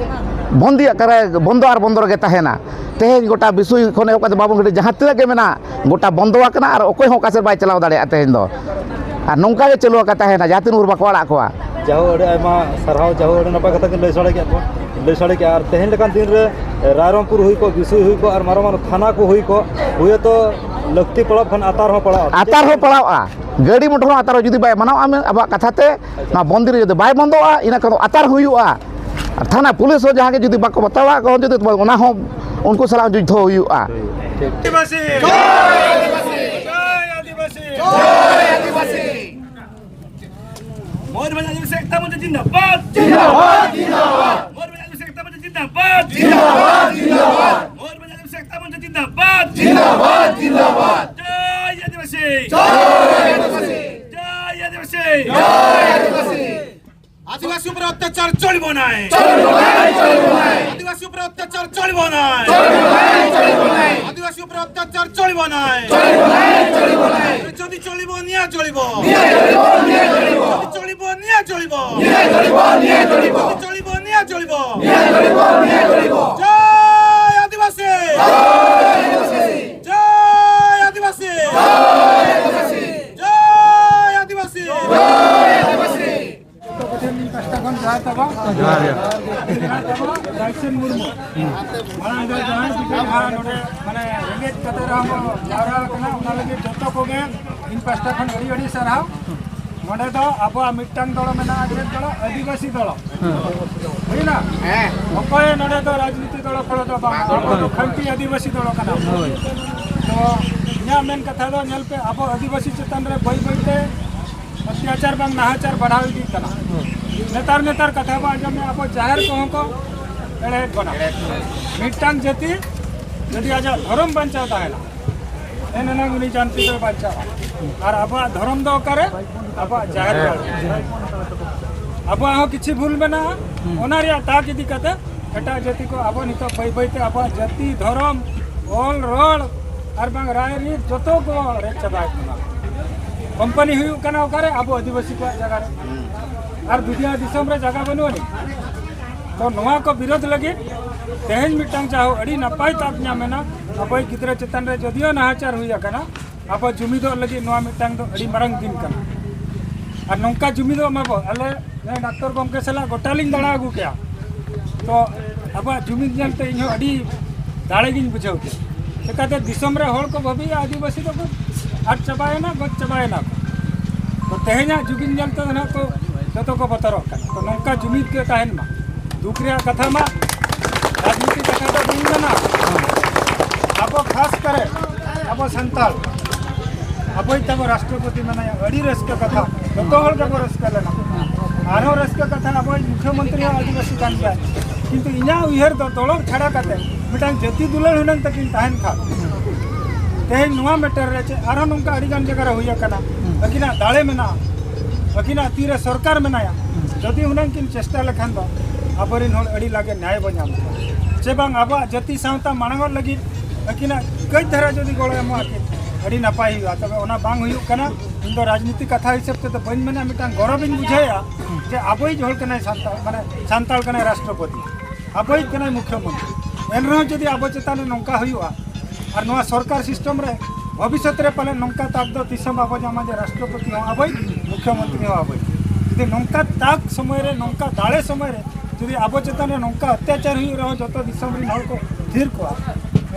ᱵᱚᱱᱫᱤ ᱟᱠᱟᱨᱮ ᱵᱚᱱᱫᱚ ᱟᱨ ᱵᱚᱱᱫᱚ ᱨᱮᱜᱮ ᱛᱟᱦᱮᱱᱟ᱾ ᱛᱮᱦᱮᱧ ᱜᱚᱴᱟ ᱵᱤᱥᱩᱭ ᱠᱷᱚᱱ ᱮᱦᱚᱵ ᱠᱟᱛᱮ ᱵᱟᱵᱚᱱ ᱜᱷᱟᱹᱴᱤ ᱡᱟᱦᱟᱸ ᱛᱤᱱᱟᱹᱜ ᱜᱮ ᱢᱮᱱᱟᱜ, ᱜᱚᱴᱟ ᱵᱚᱱᱫᱚ ᱟᱠᱟᱱᱟ ᱟᱨ ᱚᱠᱚᱭ ᱦᱚᱸ ᱚᱠᱟ ᱥᱮᱫ ᱵᱟᱭ ᱪᱟᱞᱟᱣ ᱫᱟᱲᱮᱭᱟᱜᱼᱟ ᱛᱮᱦᱮᱧ ᱫᱚ᱾ ᱟᱨ ᱱᱚᱝᱠᱟ ᱜᱮ ᱪᱟᱹᱞᱩ ᱟᱠᱟ ᱛᱟᱦᱮᱱᱟ ᱡᱟᱦᱟᱸ ᱛᱤᱱ ᱵᱷᱳᱨ ᱵᱟᱠᱚ ᱟᱲᱟᱜ ᱠᱚᱣᱟ᱾ ᱡᱟᱦᱳ, ᱟᱹᱰᱤ ᱟᱭᱢᱟ ᱥᱟᱨᱦᱟᱣ᱾ ᱡᱟᱦᱳ, ᱟᱹᱰᱤ ᱱᱟᱯᱟᱭ ᱠᱟᱛᱷᱟ ᱠᱤᱱ ᱞᱟᱹᱭ ᱥᱟᱰᱮ ᱠᱮᱫ ᱠᱚᱣᱟ, ᱞᱟᱹᱭ ᱥᱟᱰᱮ ᱠᱮᱫᱼᱟ᱾ ᱟᱨ ᱛᱮᱦᱮᱧ ᱞᱮᱠᱟᱱ ᱫᱤᱱ ᱨᱮ ᱨᱟᱭᱨᱚᱝᱯᱩᱨ ᱦᱩᱭ ᱠᱚᱜ, ᱵᱤᱥᱩᱭ ᱦᱩᱭ ᱠᱚᱜ, ᱟᱨ ᱢᱟᱨᱟᱝ ᱢᱟᱨᱟᱝ ᱛᱷᱟᱱᱟ ᱠᱚ ᱦᱩᱭ ᱠᱚᱜ, ᱦᱩᱭᱛᱚ ᱞᱟᱹᱠᱛᱤ ᱯᱟᱲᱟᱣ ᱠᱷᱟᱱ ᱟᱛᱟᱨ ᱦᱚᱸ ᱯᱟᱲᱟᱣᱜᱼᱟ᱾ ᱟᱛᱟᱨ ᱦᱚᱸ ᱯᱟᱲᱟᱣᱜᱼᱟ᱾ ᱜᱟᱹᱰᱤ ᱢᱚᱴᱚᱨ ᱦᱚᱸ ᱟᱛᱟᱨ ᱦᱚᱸ ᱡᱩᱫᱤ ᱵᱟᱭ ᱢᱟᱱᱟᱣᱟ ᱟᱵᱚᱣᱟᱜ ᱠᱟᱛᱷᱟ ᱛᱮ, ᱱᱚᱣᱟ ᱵᱚᱱᱫᱤ ᱨᱮ ᱡᱩᱫᱤ ᱵᱟᱭ ᱵᱚᱱᱫᱚᱜᱼᱟ, ᱤᱱᱟᱹ ᱠᱷᱟᱱ ᱫᱚ ᱟᱛᱟᱨ ᱦᱩᱭᱩᱜᱼᱟ᱾ ᱟᱨ ᱛᱷᱟᱱᱟ ᱯᱩᱞᱤᱥ ᱦᱚᱸ ᱡᱟᱦᱟᱸ ᱜᱮ ᱡᱩᱫᱤ ᱵᱟᱠᱚ ᱵᱟᱛᱟᱣᱟ, ᱠᱚ ᱡᱩᱫᱤ ᱚᱱᱟ ᱦᱚᱸ ᱩᱱᱠᱩ ᱥᱟᱞᱟᱜ ᱡᱩᱫᱽᱫᱷᱚ ᱦᱩᱭᱩᱜᱼᱟ᱾ ᱟᱹᱫᱤᱵᱟᱹᱥᱤ! ᱡᱚᱭ ᱟᱹᱫᱤᱵᱟᱹᱥᱤ! ᱡᱚᱭ ᱟᱹᱫᱤᱵᱟᱹᱥᱤ! ᱢᱚᱭᱩᱨᱵᱷᱚᱸᱡᱽ ᱟᱹᱫᱤᱵᱟᱹᱥᱤ ᱮᱠᱛᱟ ᱢᱚᱧᱪ ᱡᱤᱱᱫᱟᱵᱟᱫ! ᱡᱤᱱᱫᱟᱵᱟᱫ! ᱡᱤᱱᱫᱟᱵᱟᱫ! ᱢᱚᱭᱩᱨᱵᱷᱚᱸᱡᱽ ᱟᱹᱫᱤᱵᱟᱹᱥᱤ ᱮᱠᱛᱟ ᱢᱚᱧᱪ ᱡᱤᱱᱫᱟᱵᱟᱫ! ᱡᱤᱱᱫᱟᱵᱟᱫ! ᱡᱤᱱᱫᱟᱵᱟᱫ! ᱢᱚᱭᱩᱨᱵᱷᱚᱸᱡᱽ ᱟᱹᱫᱤᱵᱟᱹᱥᱤ ᱮᱠᱛᱟ ᱢᱚᱧᱪ ᱡᱤᱱᱫᱟᱵᱟᱫ! ᱡᱤᱱᱫᱟᱵᱟᱫ! ᱡᱤᱱᱫᱟᱵᱟᱫ! জয় আদিবাসী! জয় আদিবাসী! জয় আদিবাসী! জয় আদিবাসী! আদিবাসী উপরে অত্যাচার চলিব নাই। চলিব নাই, চলিব নাই। আদিবাসী উপরে অত্যাচার চলিব নাই। চলিব নাই, চলিব নাই। আদিবাসী উপরে অত্যাচার চলিব নাই। চলিব নাই, চলিব নাই। যদি চলিব, নিয়া চলিব। নিয়া চলিব, নিয়া চলিব। যদি চলিব, নিয়া চলিব। নিয়া চলিব, নিয়া চলিব। যদি চলিব, নিয়া চলিব। নিয়া চলিব, নিয়া চলিব। জয় আদিবাসী। জয় আদিবাসী। জয় আদিবাসী। জয় আদিবাসী। জয় আদিবাসী। ᱡᱚᱛᱚ ᱠᱚᱴᱷᱮᱱ ᱤᱧ ᱯᱟᱦᱴᱟ ᱠᱷᱚᱱ ᱡᱚᱦᱟᱨ ᱛᱟᱵᱚᱱ᱾ ᱡᱚᱦᱟᱨ ᱜᱮ᱾ ᱡᱚᱦᱟᱨ ᱛᱟᱵᱚᱱ, ᱨᱟᱭᱪᱚᱸᱫᱽ ᱢᱩᱨᱢᱩ᱾ ᱢᱟᱲᱟᱝ ᱫᱚ ᱡᱟᱦᱟᱸ ᱪᱤᱠᱟᱹ ᱡᱟᱦᱟᱸ ᱱᱚᱰᱮ ᱢᱟᱱᱮ ᱨᱮᱸᱜᱮᱡ ᱠᱟᱛᱮ ᱨᱮᱦᱚᱸ ᱵᱚᱱ ᱡᱟᱣᱨᱟ ᱟᱠᱟᱱᱟ, ᱚᱱᱟ ᱞᱟᱹᱜᱤᱫ ᱡᱚᱛᱚ ᱠᱚᱜᱮ ᱤᱧ ᱯᱟᱦᱴᱟ ᱠᱷᱚᱱ ᱟᱹᱰᱤ ᱟᱹᱰᱤ ᱥᱟᱨᱦᱟᱣ᱾ ᱱᱚᱰᱮ ᱫᱚ ᱟᱵᱚᱣᱟᱜ ᱢᱤᱫᱴᱟᱝ ᱫᱚᱞ ᱢᱮᱱᱟᱜᱼᱟ, ᱪᱮᱫ ᱫᱚᱞ? ᱟᱹᱫᱤᱵᱟᱹᱥᱤ ᱫᱚᱞ᱾ ᱦᱩᱭᱱᱟ? ᱚᱠᱚᱭ ᱱᱚᱰᱮ ᱫᱚ ᱨᱟᱡᱽᱱᱤᱛᱤ ᱫᱚᱞ ᱠᱚᱨᱮ ᱫᱚ ᱵᱟᱝ, ᱟᱵᱚ ᱫᱚ ᱠᱷᱟᱹᱱᱴᱤ ᱟᱹᱫᱤᱵᱟᱹᱥᱤ ᱫᱚᱞ ᱠᱟᱱᱟ ᱵᱚᱱ᱾ ᱛᱚ ᱤᱧᱟᱹᱜ ᱢᱮᱱ ᱠᱟᱛᱷᱟ ᱫᱚ ᱧᱮᱞ ᱯᱮ, ᱟᱵᱚ ᱟᱹᱫᱤᱵᱟᱹᱥᱤ ᱪᱮᱛᱟᱱ ᱨᱮ ᱵᱟᱹᱭ ᱵᱟᱹᱭ ᱛᱮ ᱚᱛᱛᱟᱪᱟᱨ ᱵᱟᱝ ᱱᱟᱦᱟᱪᱟᱨ ᱵᱟᱲᱦᱟᱣ ᱤᱫᱤᱜ ᱠᱟᱱᱟ᱾ ᱱᱮᱛᱟᱨ ᱱᱮᱛᱟᱨ ᱠᱟᱛᱷᱟ ᱵᱚ ᱟᱸᱡᱚᱢᱮᱫᱼᱟ, ᱟᱵᱚ ᱡᱟᱦᱮᱨ ᱠᱚᱦᱚᱸ ᱠᱚ ᱮᱲᱮᱭᱮᱫ ᱵᱚᱱᱟ᱾ ᱢᱤᱫᱴᱟᱝ ᱡᱟᱹᱛᱤ ᱡᱩᱫᱤ ᱟᱡᱟᱜ ᱫᱷᱚᱨᱚᱢ ᱵᱟᱧᱪᱟᱣ ᱛᱟᱦᱮᱱᱟ, ᱮᱱ ᱮᱱᱟᱝ ᱩᱱᱤ ᱡᱟᱹᱛᱤ ᱫᱚᱭ ᱵᱟᱧᱪᱟᱜᱼᱟ᱾ ᱟᱨ ᱟᱵᱚᱣᱟᱜ ᱫᱷᱚᱨᱚᱢ ᱫᱚ ᱚᱠᱟᱨᱮ? ᱟᱵᱚᱣᱟᱜ ᱡᱟᱦᱮᱨ ᱜᱟᱲ᱾ ᱟᱵᱚᱣᱟᱜ ᱦᱚᱸ ᱠᱤᱪᱷᱤ ᱵᱷᱩᱞ ᱢᱮᱱᱟᱜᱼᱟ, ᱚᱱᱟ ᱨᱮᱭᱟᱜ ᱛᱟᱠ ᱤᱫᱤ ᱠᱟᱛᱮ ᱮᱴᱟᱜ ᱡᱟᱹᱛᱤ ᱠᱚ ᱟᱵᱚ ᱱᱤᱛᱚᱜ ᱵᱟᱹᱭ ᱵᱟᱹᱭ ᱛᱮ ᱟᱵᱚᱣᱟᱜ ᱡᱟᱹᱛᱤ, ᱫᱷᱚᱨᱚᱢ, ᱚᱞ ᱨᱚᱲ ᱟᱨ ᱵᱟᱝ ᱨᱟᱭᱨᱤᱛ ᱡᱚᱛᱚ ᱠᱚ ᱨᱮᱡ ᱪᱟᱵᱟᱭᱮᱫ ᱵᱚᱱᱟ᱾ ᱠᱳᱢᱯᱟᱱᱤ ᱦᱩᱭᱩᱜ ᱠᱟᱱᱟ ᱚᱠᱟᱨᱮ? ᱟᱵᱚ ᱟᱹᱫᱤᱵᱟᱹᱥᱤ ᱠᱚᱣᱟᱜ ᱡᱟᱭᱜᱟ ᱨᱮ᱾ ᱟᱨ ᱵᱤᱫᱤᱭᱟ ᱫᱤᱥᱚᱢ ᱨᱮ ᱡᱟᱭᱜᱟ ᱵᱟᱹᱱᱩᱜ ᱟᱹᱱᱤᱡ᱾ ᱛᱚ ᱱᱚᱣᱟ ᱠᱚ ᱵᱤᱨᱳᱫᱷ ᱞᱟᱹᱜᱤᱫ ᱛᱮᱦᱮᱧ ᱢᱤᱫᱴᱟᱝ ᱡᱟᱦᱳ ᱟᱹᱰᱤ ᱱᱟᱯᱟᱭ ᱛᱟᱵ ᱧᱟᱢ ᱮᱱᱟ᱾ ᱟᱵᱚᱭᱤᱡ ᱜᱤᱫᱽᱨᱟᱹ ᱪᱮᱛᱟᱱ ᱨᱮ ᱡᱚᱫᱤᱭᱳ ᱱᱟᱦᱟᱪᱟᱨ ᱦᱩᱭ ᱟᱠᱟᱱᱟ, ᱟᱵᱚ ᱡᱩᱢᱤᱫᱚᱜ ᱞᱟᱹᱜᱤᱫ ᱱᱚᱣᱟ ᱢᱤᱫᱴᱟᱝ ᱫᱚ ᱟᱹᱰᱤ ᱢᱟᱨᱟᱝ ᱫᱤᱱ ᱠᱟᱱᱟ᱾ ᱟᱨ ᱱᱚᱝᱠᱟ ᱡᱩᱢᱤᱫᱚᱜ ᱢᱟᱵᱚ᱾ ᱟᱞᱮ ᱱᱩᱭ ᱰᱟᱠᱛᱚᱨ ᱜᱚᱢᱠᱮ ᱥᱟᱞᱟᱜ ᱜᱚᱴᱟ ᱞᱤᱧ ᱫᱟᱬᱟ ᱟᱹᱜᱩ ᱠᱮᱜᱼᱟ᱾ ᱛᱚ ᱟᱵᱚᱣᱟᱜ ᱡᱩᱢᱤᱫ ᱧᱮᱞᱛᱮ ᱤᱧᱦᱚᱸ ᱟᱹᱰᱤ ᱫᱟᱲᱮ ᱜᱤᱧ ᱵᱩᱡᱷᱟᱹᱣ ᱠᱮᱜᱼᱟ᱾ ᱪᱤᱠᱟᱹᱛᱮ ᱫᱤᱥᱚᱢ ᱨᱮ ᱦᱚᱲ ᱠᱚ ᱵᱷᱟᱹᱵᱤᱭᱟ ᱟᱹᱫᱤᱵᱟᱹᱥᱤ ᱫᱚᱠᱚ ᱟᱫ ᱪᱟᱵᱟᱭᱮᱱᱟ, ᱜᱚᱡ ᱪᱟᱵᱟᱭᱮᱱᱟ ᱠᱚ᱾ ᱛᱚ ᱛᱮᱦᱮᱧᱟᱜ ᱡᱩᱢᱤᱫ ᱧᱮᱞᱛᱮ ᱫᱚ ᱱᱟᱦᱟᱜ ᱠᱚ ᱡᱚᱛᱚ ᱠᱚ ᱵᱚᱛᱚᱨᱚᱜ ᱠᱟᱱᱟ᱾ ᱛᱚ ᱱᱚᱝᱠᱟ ᱡᱩᱢᱤᱫ ᱜᱮ ᱛᱟᱦᱮᱱ ᱢᱟ᱾ ᱫᱩᱠ ᱨᱮᱭᱟᱜ ᱠᱟᱛᱷᱟ ᱢᱟ ᱨᱟᱡᱽᱱᱤᱛᱤ ᱠᱟᱛᱷᱟ ᱫᱚ ᱵᱟᱹᱧ ᱢᱮᱱᱟ᱾ ᱟᱵᱚ ᱠᱷᱟᱥ ᱠᱚᱨᱮ ᱟᱵᱚ ᱥᱟᱱᱛᱟᱲ ᱟᱵᱚᱭᱤᱡ ᱛᱟᱵᱚ ᱨᱟᱥᱴᱨᱚᱯᱚᱛᱤ ᱢᱮᱱᱟᱭᱟ, ᱟᱹᱰᱤ ᱨᱟᱹᱥᱠᱟᱹ ᱠᱟᱛᱷᱟ, ᱡᱚᱛᱚ ᱦᱚᱲ ᱜᱮᱵᱚ ᱨᱟᱹᱥᱠᱟᱹ ᱞᱮᱱᱟ᱾ ᱟᱨᱦᱚᱸ ᱨᱟᱹᱥᱠᱟᱹ ᱠᱟᱛᱷᱟ ᱟᱵᱚᱭᱤᱡ ᱢᱩᱠᱷᱭᱚᱢᱚᱱᱛᱨᱤ ᱦᱚᱸ ᱟᱹᱫᱤᱵᱟᱹᱥᱤ ᱠᱟᱱ ᱜᱮᱭᱟ, ᱠᱤᱱᱛᱩ ᱤᱧᱟᱹᱜ ᱩᱭᱦᱟᱹᱨ ᱫᱚ ᱫᱚᱞᱚᱛ ᱪᱷᱟᱲᱟ ᱠᱟᱛᱮ ᱢᱤᱫᱴᱟᱝ ᱡᱟᱹᱛᱤ ᱫᱩᱞᱟᱹᱲ ᱦᱩᱱᱟᱹᱝ ᱛᱟᱹᱠᱤᱱ ᱛᱟᱦᱮᱱ ᱠᱷᱟᱱ ᱛᱮᱦᱮᱧ ᱱᱚᱣᱟ ᱢᱮᱴᱟᱨ ᱨᱮ ᱪᱮᱫ ᱟᱨᱦᱚᱸ ᱱᱚᱝᱠᱟ ᱟᱹᱰᱤ ᱜᱟᱱ ᱡᱟᱭᱜᱟ ᱨᱮ ᱦᱩᱭ ᱟᱠᱟᱱᱟ᱾ ᱟᱹᱠᱤᱱᱟᱜ ᱫᱟᱲᱮ ᱢᱮᱱᱟᱜᱼᱟ, ᱟᱹᱠᱤᱱᱟᱜ ᱛᱤᱨᱮ ᱥᱚᱨᱠᱟᱨ ᱢᱮᱱᱟᱭᱟ, ᱡᱩᱫᱤ ᱦᱩᱱᱟᱹᱝ ᱠᱤᱱ ᱪᱮᱥᱴᱟ ᱞᱮᱠᱷᱟᱱ ᱫᱚ ᱟᱵᱚᱨᱮᱱ ᱦᱚᱲ ᱟᱹᱰᱤ ᱞᱟᱜᱮ ᱧᱟᱭ ᱵᱚ ᱧᱟᱢ ᱠᱮᱭᱟ᱾ ᱪᱮ ᱵᱟᱝ ᱟᱵᱚᱣᱟᱜ ᱡᱟᱹᱛᱤ ᱥᱟᱶᱛᱟ ᱢᱟᱲᱟᱝᱚᱜ ᱞᱟᱹᱜᱤᱫ ᱟᱹᱠᱤᱱᱟᱜ ᱠᱟᱹᱡ ᱫᱷᱟᱨᱟ ᱡᱩᱫᱤ ᱜᱚᱲᱚ ᱮᱢᱚᱜ ᱟᱹᱠᱤᱱ ᱟᱹᱰᱤ ᱱᱟᱯᱟᱭ ᱦᱩᱭᱩᱜᱼᱟ᱾ ᱛᱚᱵᱮ ᱚᱱᱟ ᱵᱟᱝ ᱦᱩᱭᱩᱜ ᱠᱟᱱᱟ᱾ ᱤᱧ ᱫᱚ ᱨᱟᱡᱽᱱᱤᱛᱤ ᱠᱟᱛᱷᱟ ᱦᱤᱥᱟᱹᱵ ᱛᱮᱫᱚ ᱵᱟᱹᱧ ᱢᱮᱱᱟ, ᱢᱤᱫᱴᱟᱝ ᱜᱚᱨᱚᱵᱤᱧ ᱵᱩᱡᱷᱟᱹᱣᱮᱫᱼᱟ ᱡᱮ ᱟᱵᱚᱭᱤᱡ ᱦᱚᱲ ᱠᱟᱱᱟᱭ ᱥᱟᱱᱛᱟᱲ, ᱢᱟᱱᱮ ᱥᱟᱱᱛᱟᱲ ᱠᱟᱱᱟᱭ ᱨᱟᱥᱴᱨᱚᱯᱚᱛᱤ, ᱟᱵᱚᱭᱤᱡ ᱠᱟᱱᱟᱭ ᱢᱩᱠᱷᱭᱚᱢᱚᱱᱛᱨᱤ᱾ ᱮᱱᱨᱮᱦᱚᱸ ᱡᱩᱫᱤ ᱟᱵᱚ ᱪᱮᱛᱟᱱ ᱨᱮ ᱱᱚᱝᱠᱟ ᱦᱩᱭᱩᱜᱼᱟ ᱟᱨ ᱱᱚᱣᱟ ᱥᱚᱨᱠᱟᱨ ᱥᱤᱥᱴᱮᱢ ᱨᱮ ᱵᱷᱚᱵᱤᱥᱥᱚᱛ ᱨᱮ ᱯᱟᱞᱮᱱ ᱱᱚᱝᱠᱟ ᱛᱟᱠ ᱫᱚ ᱫᱤᱥᱚᱢ ᱟᱵᱚ ᱧᱟᱢᱟ ᱡᱮ ᱨᱟᱥᱴᱨᱚᱯᱚᱛᱤ ᱦᱚᱸ ᱟᱵᱚᱭᱤᱡ, ᱢᱩᱠᱷᱭᱚᱢᱚᱱᱛᱨᱤ ᱦᱚᱸ ᱟᱵᱚᱭᱤᱡ᱾ ᱡᱩᱫᱤ ᱱᱚᱝᱠᱟ ᱛᱟᱠ ᱥᱚᱢᱚᱭ ᱨᱮ, ᱱᱚᱝᱠᱟ ᱫᱟᱲᱮ ᱥᱚᱢᱚᱭ ᱨᱮ ᱡᱩᱫᱤ ᱟᱵᱚ ᱪᱮᱛᱟᱱ ᱨᱮ ᱱᱚᱝᱠᱟ ᱚᱛᱛᱟᱪᱟᱨ ᱦᱩᱭᱩᱜ ᱨᱮᱦᱚᱸ ᱡᱚᱛᱚ ᱫᱤᱥᱚᱢ ᱨᱮᱱ ᱦᱚᱲ ᱠᱚ ᱛᱷᱤᱨ ᱠᱚᱜᱼᱟ,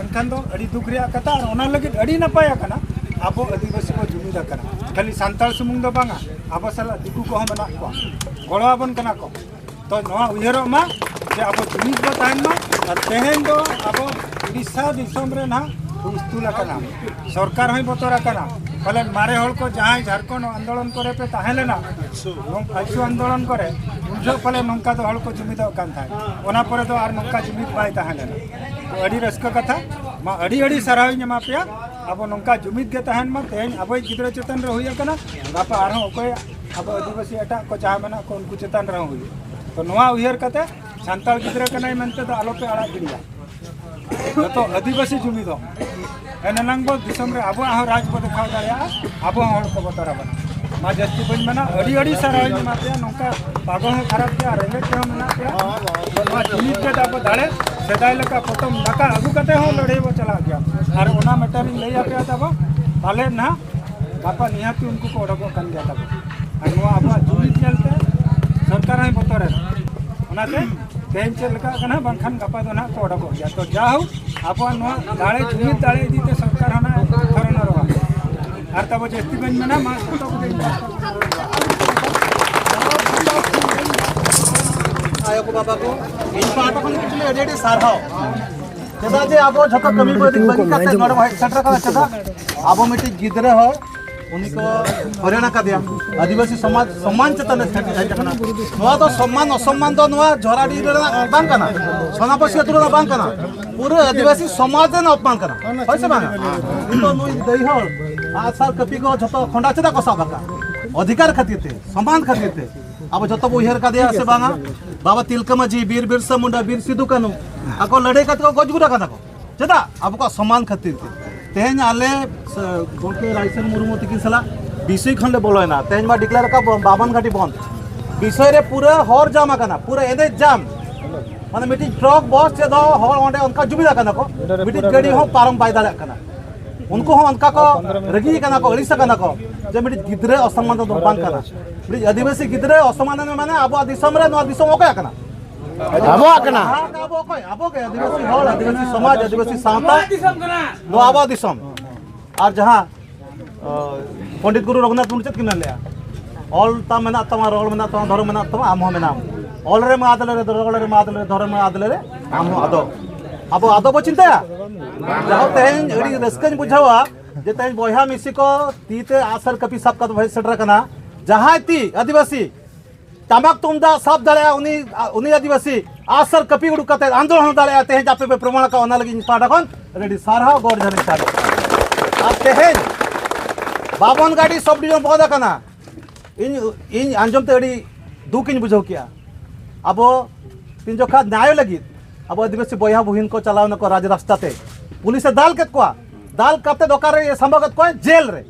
ᱮᱱᱠᱷᱟᱱ ᱫᱚ ᱟᱹᱰᱤ ᱫᱩᱠ ᱨᱮᱭᱟᱜ ᱠᱟᱛᱷᱟ᱾ ᱟᱨ ᱚᱱᱟ ᱞᱟᱹᱜᱤᱫ ᱟᱹᱰᱤ ᱱᱟᱯᱟᱭ ᱟᱠᱟᱱᱟ ᱟᱵᱚ ᱟᱹᱫᱤᱵᱟᱹᱥᱤ ᱠᱚ ᱡᱩᱢᱤᱫ ᱟᱠᱟᱱᱟ᱾ ᱠᱷᱟᱹᱞᱤ ᱥᱟᱱᱛᱟᱲ ᱥᱩᱢᱩᱝ ᱫᱚ ᱵᱟᱝᱟ, ᱟᱵᱚ ᱥᱟᱞᱟᱜ ᱫᱤᱠᱩ ᱠᱚᱦᱚᱸ ᱢᱮᱱᱟᱜ ᱠᱚᱣᱟ, ᱜᱚᱲᱚ ᱟᱵᱚᱱ ᱠᱟᱱᱟ ᱠᱚ᱾ ᱛᱚ ᱱᱚᱣᱟ ᱩᱭᱦᱟᱹᱨᱚᱜ ᱢᱟ ᱡᱮ ᱟᱵᱚ ᱡᱩᱢᱤᱫ ᱵᱚ ᱛᱟᱦᱮᱱ ᱢᱟ᱾ ᱟᱨ ᱛᱮᱦᱮᱧ ᱫᱚ ᱟᱵᱚ ᱩᱲᱤᱥᱥᱟ ᱫᱤᱥᱚᱢ ᱨᱮ ᱱᱟᱦᱟᱜ ᱦᱩᱞᱛᱷᱩᱞ ᱟᱠᱟᱱᱟ, ᱥᱚᱨᱠᱟᱨ ᱦᱚᱸᱭ ᱵᱚᱛᱚᱨ ᱟᱠᱟᱱᱟ᱾ ᱯᱟᱞᱮᱱ ᱢᱟᱨᱮ ᱦᱚᱲ ᱠᱚ ᱡᱟᱦᱟᱸᱭ ᱡᱷᱟᱲᱠᱷᱚᱸᱰ ᱟᱱᱫᱳᱞᱚᱱ ᱠᱚᱨᱮ ᱯᱮ ᱛᱟᱦᱮᱸ ᱞᱮᱱᱟ, ᱱᱚᱝ-, ᱟᱞᱥᱩ ᱟᱱᱫᱳᱞᱚᱱ ᱠᱚᱨᱮ, ᱩᱱ ᱡᱚᱦᱚᱜ ᱯᱟᱞᱮ ᱱᱚᱝᱠᱟ ᱫᱚ ᱦᱚᱲ ᱠᱚ ᱡᱩᱢᱤᱫᱚᱜ ᱠᱟᱱ ᱛᱟᱦᱮᱸᱫ, ᱚᱱᱟ ᱯᱚᱨᱮ ᱫᱚ ᱟᱨ ᱱᱚᱝᱠᱟ ᱡᱩᱢᱤᱫ ᱵᱟᱭ ᱛᱟᱦᱮᱸ ᱞᱮᱱᱟ᱾ ᱛᱚ ᱟᱹᱰᱤ ᱨᱟᱹᱥᱠᱟᱹ ᱠᱟᱛᱷᱟ, ᱢᱟ ᱟᱹᱰᱤ ᱟᱹᱰᱤ ᱥᱟᱨᱦᱟᱣ ᱤᱧ ᱮᱢᱟ ᱯᱮᱭᱟ᱾ ᱟᱵᱚ ᱱᱚᱝᱠᱟ ᱡᱩᱢᱤᱫ ᱜᱮ ᱛᱟᱦᱮᱱ ᱢᱟ᱾ ᱛᱮᱦᱮᱧ ᱟᱵᱚᱭᱤᱡ ᱜᱤᱫᱽᱨᱟᱹ ᱪᱮᱛᱟᱱ ᱨᱮ ᱦᱩᱭ ᱟᱠᱟᱱᱟ, ᱜᱟᱯᱟ ᱟᱨᱦᱚᱸ ᱚᱠᱚᱭ ᱟᱵᱚ ᱟᱹᱫᱤᱵᱟᱹᱥᱤ ᱮᱴᱟᱜ ᱠᱚ ᱡᱟᱦᱟᱸ ᱢᱮᱱᱟᱜ ᱠᱚ ᱩᱱᱠᱩ ᱪᱮᱛᱟᱱ ᱨᱮᱦᱚᱸ ᱦᱩᱭᱩᱜᱼᱟ᱾ ᱛᱚ ᱱᱚᱣᱟ ᱩᱭᱦᱟᱹᱨ ᱠᱟᱛᱮ ᱥᱟᱱᱛᱟᱲ ᱜᱤᱫᱽᱨᱟᱹ ᱠᱟᱱᱟᱭ ᱢᱮᱱᱛᱮ ᱫᱚ ᱟᱞᱚᱯᱮ ᱟᱲᱟᱜ ᱜᱤᱰᱤᱭᱟ᱾ ᱡᱚᱛᱚ ᱟᱹᱫᱤᱵᱟᱹᱥᱤ ᱡᱩᱢᱤ ᱫᱚ᱾ ᱮᱱ ᱮᱱᱟᱝ ᱵᱚ ᱫᱤᱥᱚᱢ ᱨᱮ ᱟᱵᱚᱣᱟᱜ ᱦᱚᱸ ᱨᱟᱡᱽ ᱵᱚ ᱫᱮᱠᱷᱟᱣ ᱫᱟᱲᱮᱭᱟᱜᱼᱟ, ᱟᱵᱚ ᱦᱚᱸ ᱦᱚᱲ ᱠᱚ ᱵᱚᱛᱚᱨ ᱟᱵᱚᱱᱟ᱾ ᱢᱟ ᱡᱟᱹᱥᱛᱤ ᱵᱟᱹᱧ ᱢᱮᱱᱟ, ᱟᱹᱰᱤ ᱟᱹᱰᱤ ᱥᱟᱨᱦᱟᱣ ᱤᱧ ᱮᱢᱟ ᱯᱮᱭᱟ᱾ ᱱᱚᱝᱠᱟ ᱯᱟᱜᱚ ᱦᱚᱸ ᱠᱷᱟᱨᱟᱯ ᱜᱮᱭᱟ, ᱨᱮᱸᱜᱮᱡ ᱛᱮᱦᱚᱸ ᱢᱮᱱᱟᱜ ᱯᱮᱭᱟ᱾ ᱱᱚᱣᱟ ᱡᱩᱢᱤᱫ ᱜᱮ ᱛᱟᱵᱚ ᱫᱟᱲᱮ᱾ ᱥᱮᱫᱟᱭ ᱞᱮᱠᱟ ᱯᱚᱛᱚᱢ ᱫᱟᱠᱟ ᱟᱹᱜᱩ ᱠᱟᱛᱮ ᱦᱚᱸ ᱞᱟᱹᱲᱦᱟᱹᱭ ᱵᱚ ᱪᱟᱞᱟᱜ ᱜᱮᱭᱟ᱾ ᱟᱨ ᱚᱱᱟ ᱢᱮᱴᱟᱨ ᱤᱧ ᱞᱟᱹᱭ ᱟᱯᱮᱭᱟ ᱛᱟᱵᱚ, ᱯᱟᱞᱮᱫ ᱱᱟᱦᱟᱜ ᱜᱟᱯᱟ ᱱᱤᱦᱟᱹᱛ ᱩᱱᱠᱩ ᱠᱚ ᱚᱰᱚᱠᱚᱜ ᱠᱟᱱ ᱜᱮᱭᱟ ᱛᱟᱵᱚ᱾ ᱟᱨ ᱱᱚᱣᱟ ᱟᱵᱚᱣᱟᱜ ᱡᱩᱢᱤᱫ ᱧᱮᱞᱛᱮ ᱥᱚᱨᱠᱟᱨ ᱦᱚᱸᱭ ᱵᱚᱛᱚᱨᱮᱱᱟ᱾ ᱚᱱᱟᱛᱮ ᱛᱮᱦᱮᱧ ᱪᱮᱫ ᱞᱮᱠᱟᱜ ᱠᱟᱱᱟ, ᱵᱟᱝᱠᱷᱟᱱ ᱜᱟᱯᱟ ᱫᱚ ᱱᱟᱦᱟᱜ ᱠᱚ ᱚᱰᱚᱠᱚᱜ ᱜᱮᱭᱟ᱾ ᱛᱚ ᱡᱟᱦᱳᱠ, ᱟᱵᱚᱣᱟᱜ ᱱᱚᱣᱟ ᱫᱟᱲᱮ, ᱡᱩᱢᱤᱫ ᱫᱟᱲᱮ ᱤᱫᱤ ᱛᱮ ᱥᱚᱨᱠᱟᱨ ᱦᱚᱸ ᱱᱟᱦᱟᱜ ᱫᱷᱚᱨᱱᱟ ᱨᱚᱦᱚᱭ᱾ ᱟᱨ ᱛᱟᱵᱚ ᱡᱟᱹᱥᱛᱤ ᱵᱟᱹᱧ ᱢᱮᱱᱟ, ᱢᱟ ᱥᱚᱛᱚ ᱠᱚᱜᱮ ᱤᱧ ᱯᱟᱥᱴᱟ ᱠᱷᱚᱱ ᱟᱭᱳ ᱠᱚ, ᱵᱟᱵᱟ ᱠᱚ, ᱤᱧ ᱯᱟᱦᱴᱟ ᱠᱷᱚᱱ ᱠᱤᱪᱷᱩ ᱟᱹᱰᱤ ᱟᱹᱰᱤ ᱥᱟᱨᱦᱟᱣ᱾ ᱪᱮᱫᱟᱜ ᱡᱮ ᱟᱵᱚ ᱡᱷᱚᱛᱚ ᱠᱟᱹᱢᱤ ᱵᱟᱹᱜᱤ ᱠᱟᱛᱮ ᱱᱚᱰᱮ ᱵᱚ ᱦᱮᱡ ᱥᱮᱴᱮᱨ ᱠᱟᱱᱟ, ᱪᱮᱫᱟᱜ? ᱟᱵᱚ ᱢᱤᱫᱴᱤᱡ ᱜᱤᱫᱽᱨᱟᱹ ᱦᱚᱲ, ᱩᱱᱤ ᱠᱚ ᱦᱚᱭᱨᱟᱱ ᱟᱠᱟᱫᱮᱭᱟ᱾ ᱟᱹᱫᱤᱵᱟᱹᱥᱤ ᱥᱚᱢᱟᱡᱽ ᱥᱚᱢᱢᱟᱱ ᱪᱮᱛᱟᱱ ᱨᱮ ᱦᱮᱡ ᱟᱠᱟᱱᱟ᱾ ᱱᱚᱣᱟ ᱫᱚ ᱥᱚᱢᱢᱟᱱ ᱚᱥᱚᱢᱢᱟᱱ ᱫᱚ ᱱᱚᱣᱟ ᱡᱷᱚᱨᱟᱰᱤ ᱨᱮᱱᱟᱜ ᱵᱟᱝ ᱠᱟᱱᱟ, ᱥᱚᱱᱟᱯᱟᱹᱥᱤ ᱟᱹᱛᱩ ᱨᱮᱱᱟᱜ ᱵᱟᱝ ᱠᱟᱱᱟ, ᱯᱩᱨᱟᱹ ᱟᱹᱫᱤᱵᱟᱹᱥᱤ ᱥᱚᱢᱟᱡᱽ ᱨᱮᱱᱟᱜ ᱚᱯᱢᱟᱱ ᱠᱟᱱᱟ᱾ ᱦᱳᱭ ᱥᱮ ᱵᱟᱝ? ᱱᱤᱛᱚᱜ ᱱᱩᱭ ᱫᱟᱹᱭ ᱦᱚᱲ ᱟᱜᱼᱥᱟᱨ ᱠᱟᱹᱯᱤ ᱠᱚ ᱡᱷᱚᱛᱚ ᱠᱷᱚᱸᱰᱟ ᱪᱮᱫᱟᱜ ᱠᱚ ᱥᱟᱵ ᱟᱠᱟᱫ? ᱚᱫᱷᱤᱠᱟᱨ ᱠᱷᱟᱹᱛᱤᱨ ᱛᱮ, ᱥᱚᱢᱟᱱ ᱠᱷᱟᱹᱛᱤᱨ ᱛᱮ᱾ ᱟᱵᱚ ᱡᱷᱚᱛᱚ ᱵᱚ ᱩᱭᱦᱟᱹᱨ ᱠᱟᱫᱮᱭᱟ ᱥᱮ ᱵᱟᱝᱟ? ᱵᱟᱵᱟ ᱛᱤᱞᱠᱟᱹ ᱢᱟᱹᱡᱷᱤ, ᱵᱤᱨ ᱵᱤᱨᱥᱟ ᱢᱩᱱᱰᱟ, ᱵᱤᱨ ᱥᱤᱫᱩ ᱠᱟᱹᱱᱦᱩ, ᱟᱠᱚ ᱞᱟᱹᱲᱦᱟᱹᱭ ᱠᱟᱛᱮ ᱠᱚ ᱜᱚᱡ ᱜᱩᱨ ᱟᱠᱟᱱᱟ ᱠᱚ᱾ ᱪᱮᱫᱟᱜ? ᱟᱵᱚ ᱠᱚᱣᱟᱜ ᱥᱚᱢᱟᱱ ᱠᱷᱟᱹᱛᱤᱨ ᱛᱮ᱾ ᱛᱮᱦᱮᱧ ᱟᱞᱮ, ᱥᱮ, ᱜᱚᱢᱠᱮ ᱨᱟᱭᱥᱟᱹᱱ ᱢᱩᱨᱢᱩ ᱛᱤᱠᱤᱱ ᱥᱟᱞᱟᱜ ᱵᱤᱥᱚᱭ ᱠᱷᱚᱱ ᱞᱮ ᱵᱚᱞᱚᱭᱮᱱᱟ᱾ ᱛᱮᱦᱮᱧ ᱢᱟ declare ᱟᱠᱟᱫ ᱵᱚᱱ ᱵᱟᱵᱟᱱ ᱜᱷᱟᱴᱤ ᱵᱚᱱᱫ᱾ ᱵᱤᱥᱚᱭ ᱨᱮ ᱯᱩᱨᱟᱹ ᱦᱚᱨ ᱡᱟᱢ ᱟᱠᱟᱱᱟ, ᱯᱩᱨᱟᱹ ᱮᱱᱮᱡ ᱡᱟᱢ᱾ ᱢᱟᱱᱮ ᱢᱤᱫᱴᱤᱡ ᱴᱨᱟᱠ ᱵᱚᱥ ᱪᱮᱫ ᱦᱚᱸ ᱦᱚᱲ ᱚᱸᱰᱮ ᱚᱱᱠᱟ ᱡᱩᱢᱤᱫ ᱟᱠᱟᱱᱟ ᱠᱚ, ᱢᱤᱫᱴᱤᱡ ᱜᱟᱹᱰᱤ ᱦᱚᱸ ᱯᱟᱨᱚᱢ ᱵᱟᱭ ᱫᱟᱲᱮᱭᱟᱜ ᱠᱟᱱᱟ᱾ ᱩᱱᱠᱩ ᱦᱚᱸ ᱚᱱᱠᱟ ᱠᱚ ᱨᱟᱹᱜᱤ ᱠᱟᱱᱟ ᱠᱚ, ᱟᱹᱲᱤᱥ ᱟᱠᱟᱱᱟ ᱠᱚ ᱡᱮ ᱢᱤᱫᱴᱤᱡ ᱜᱤᱫᱽᱨᱟᱹ ᱚᱥᱚᱢᱢᱟᱱ ᱫᱚ ᱵᱟᱝ ᱠᱟᱱᱟ᱾ ᱢᱤᱫᱴᱤᱡ ᱟᱹᱫᱤᱵᱟᱹᱥᱤ ᱜᱤᱫᱽᱨᱟᱹ ᱚᱥᱚᱢᱢᱟᱱ ᱢᱟᱱᱮ ᱟᱵᱚᱣᱟᱜ ᱫᱤᱥᱚᱢ ᱨᱮ, ᱱᱚᱣᱟ ᱫᱤᱥᱚᱢ ᱚᱠᱚᱭᱟᱜ ᱠᱟᱱᱟ? ᱟᱵᱚᱣᱟᱜ ᱠᱟᱱᱟ᱾ ᱟᱵᱚ ᱚᱠᱚᱭ? ᱟᱵᱚ ᱜᱮ ᱟᱹᱫᱤᱵᱟᱹᱥᱤ ᱦᱚᱲ, ᱟᱹᱫᱤᱵᱟᱹᱥᱤ ᱥᱚᱢᱟᱡᱽ, ᱟᱹᱫᱤᱵᱟᱹᱥᱤ ᱥᱟᱶᱛᱟ, ᱱᱚᱣᱟ ᱟᱵᱚᱣᱟᱜ ᱫᱤᱥᱚᱢ᱾ ᱟᱨ ᱡᱟᱦᱟᱸ, ᱚ, ᱯᱚᱱᱰᱤᱛ ᱜᱩᱨᱩ ᱨᱚᱜᱷᱩᱱᱟᱛᱷ ᱢᱩᱨᱢᱩ ᱪᱮᱫ ᱠᱤᱱ ᱢᱮᱱ ᱞᱮᱜᱼᱟ? ᱚᱞ ᱛᱟᱢ ᱢᱮᱱᱟᱜ ᱛᱟᱢᱟ, ᱨᱚᱲ ᱢᱮᱱᱟᱜ ᱛᱟᱢᱟ, ᱫᱷᱚᱨᱚᱢ ᱢᱮᱱᱟᱜ ᱛᱟᱢᱟ, ᱟᱢ ᱦᱚᱸ ᱢᱮᱱᱟᱢ᱾ ᱚᱞ ᱨᱮᱢ ᱟᱫ ᱞᱮᱨᱮ, ᱨᱚᱲ ᱨᱮᱢ ᱟᱫ ᱞᱮᱨᱮ, ᱫᱷᱚᱨᱚᱢ ᱮᱢ ᱟᱫ ᱞᱮᱨᱮ, ᱟᱢ ᱦᱚᱸ ᱟᱫᱚᱜ᱾ ᱟᱵᱚ ᱟᱫᱚ ᱵᱚ ᱪᱤᱱᱛᱟᱹᱭᱟ? ᱡᱟᱦᱳᱠ, ᱛᱮᱦᱮᱧ ᱟᱹᱰᱤ ᱨᱟᱹᱥᱠᱟᱹᱧ ᱵᱩᱡᱷᱟᱹᱣᱟ ᱡᱮ ᱛᱮᱦᱮᱧ ᱵᱚᱭᱦᱟ ᱢᱤᱥᱤ ᱠᱚ ᱛᱤ ᱛᱮ ᱟᱜᱼᱥᱟᱨ ᱠᱟᱹᱯᱤ ᱥᱟᱵ ᱠᱟᱛᱮ ᱵᱚ ᱦᱮᱡ ᱥᱮᱴᱮᱨ ᱟᱠᱟᱱᱟ᱾ ᱡᱟᱦᱟᱸᱭ ᱛᱤ ᱟᱹᱫᱤᱵᱟᱹᱥᱤ ᱴᱟᱢᱟᱠ ᱛᱩᱢᱫᱟᱜ ᱥᱟᱵ ᱫᱟᱲᱮᱭᱟᱜᱼᱟ, ᱩᱱᱤ, ᱩᱱᱤ ᱟᱹᱫᱤᱵᱟᱹᱥᱤ ᱟᱜᱼᱥᱟᱨ ᱠᱟᱹᱯᱤ ᱩᱰᱩᱠ ᱠᱟᱛᱮ ᱟᱱᱫᱳᱞᱚᱱ ᱫᱟᱲᱮᱭᱟᱜᱼᱟ᱾ ᱛᱮᱦᱮᱧ ᱟᱯᱮ ᱯᱮ ᱯᱨᱚᱢᱟᱬ ᱟᱠᱟᱫ, ᱚᱱᱟ ᱞᱟᱹᱜᱤᱫ ᱤᱧ ᱯᱟᱦᱴᱟ ᱠᱷᱚᱱ ᱟᱹᱰᱤ ᱥᱟᱨᱦᱟᱣ, ᱜᱚᱰ ᱡᱚᱦᱟᱨ ᱤᱧ ᱪᱟᱞ᱾ ᱟᱨ ᱛᱮᱦᱮᱧ ᱵᱟᱵᱚᱱ ᱜᱟᱹᱰᱤ ᱥᱚᱵ ᱰᱤᱵᱷᱤᱡᱚᱱ ᱵᱚᱱᱫ ᱟᱠᱟᱱᱟ᱾ ᱤᱧ, ᱤᱧ ᱟᱸᱡᱚᱢ ᱛᱮ ᱟᱹᱰᱤ ᱫᱩᱠ ᱤᱧ ᱵᱩᱡᱷᱟᱹᱣ ᱠᱮᱜᱼᱟ᱾ ᱟᱵᱚ ᱛᱤᱱ ᱡᱚᱠᱷᱟ ᱱᱟᱭ ᱞᱟᱹᱜᱤᱫ ᱟᱵᱚ ᱟᱹᱫᱤᱵᱟᱹᱥᱤ ᱵᱚᱭᱦᱟ ᱵᱩᱦᱤᱱ ᱠᱚ ᱪᱟᱞᱟᱣ ᱱᱟᱠᱚ ᱨᱟᱡᱽ ᱨᱟᱥᱛᱟ ᱛᱮ, ᱯᱩᱞᱤᱥ ᱮ ᱫᱟᱞ ᱠᱮᱫ ᱠᱚᱣᱟ᱾ ᱫᱟᱞ ᱠᱟᱛᱮ ᱚᱠᱟᱨᱮ ᱥᱟᱢᱵᱟᱣ ᱠᱮᱫ ᱠᱚᱣᱟ? ᱡᱮᱞ ᱨᱮ᱾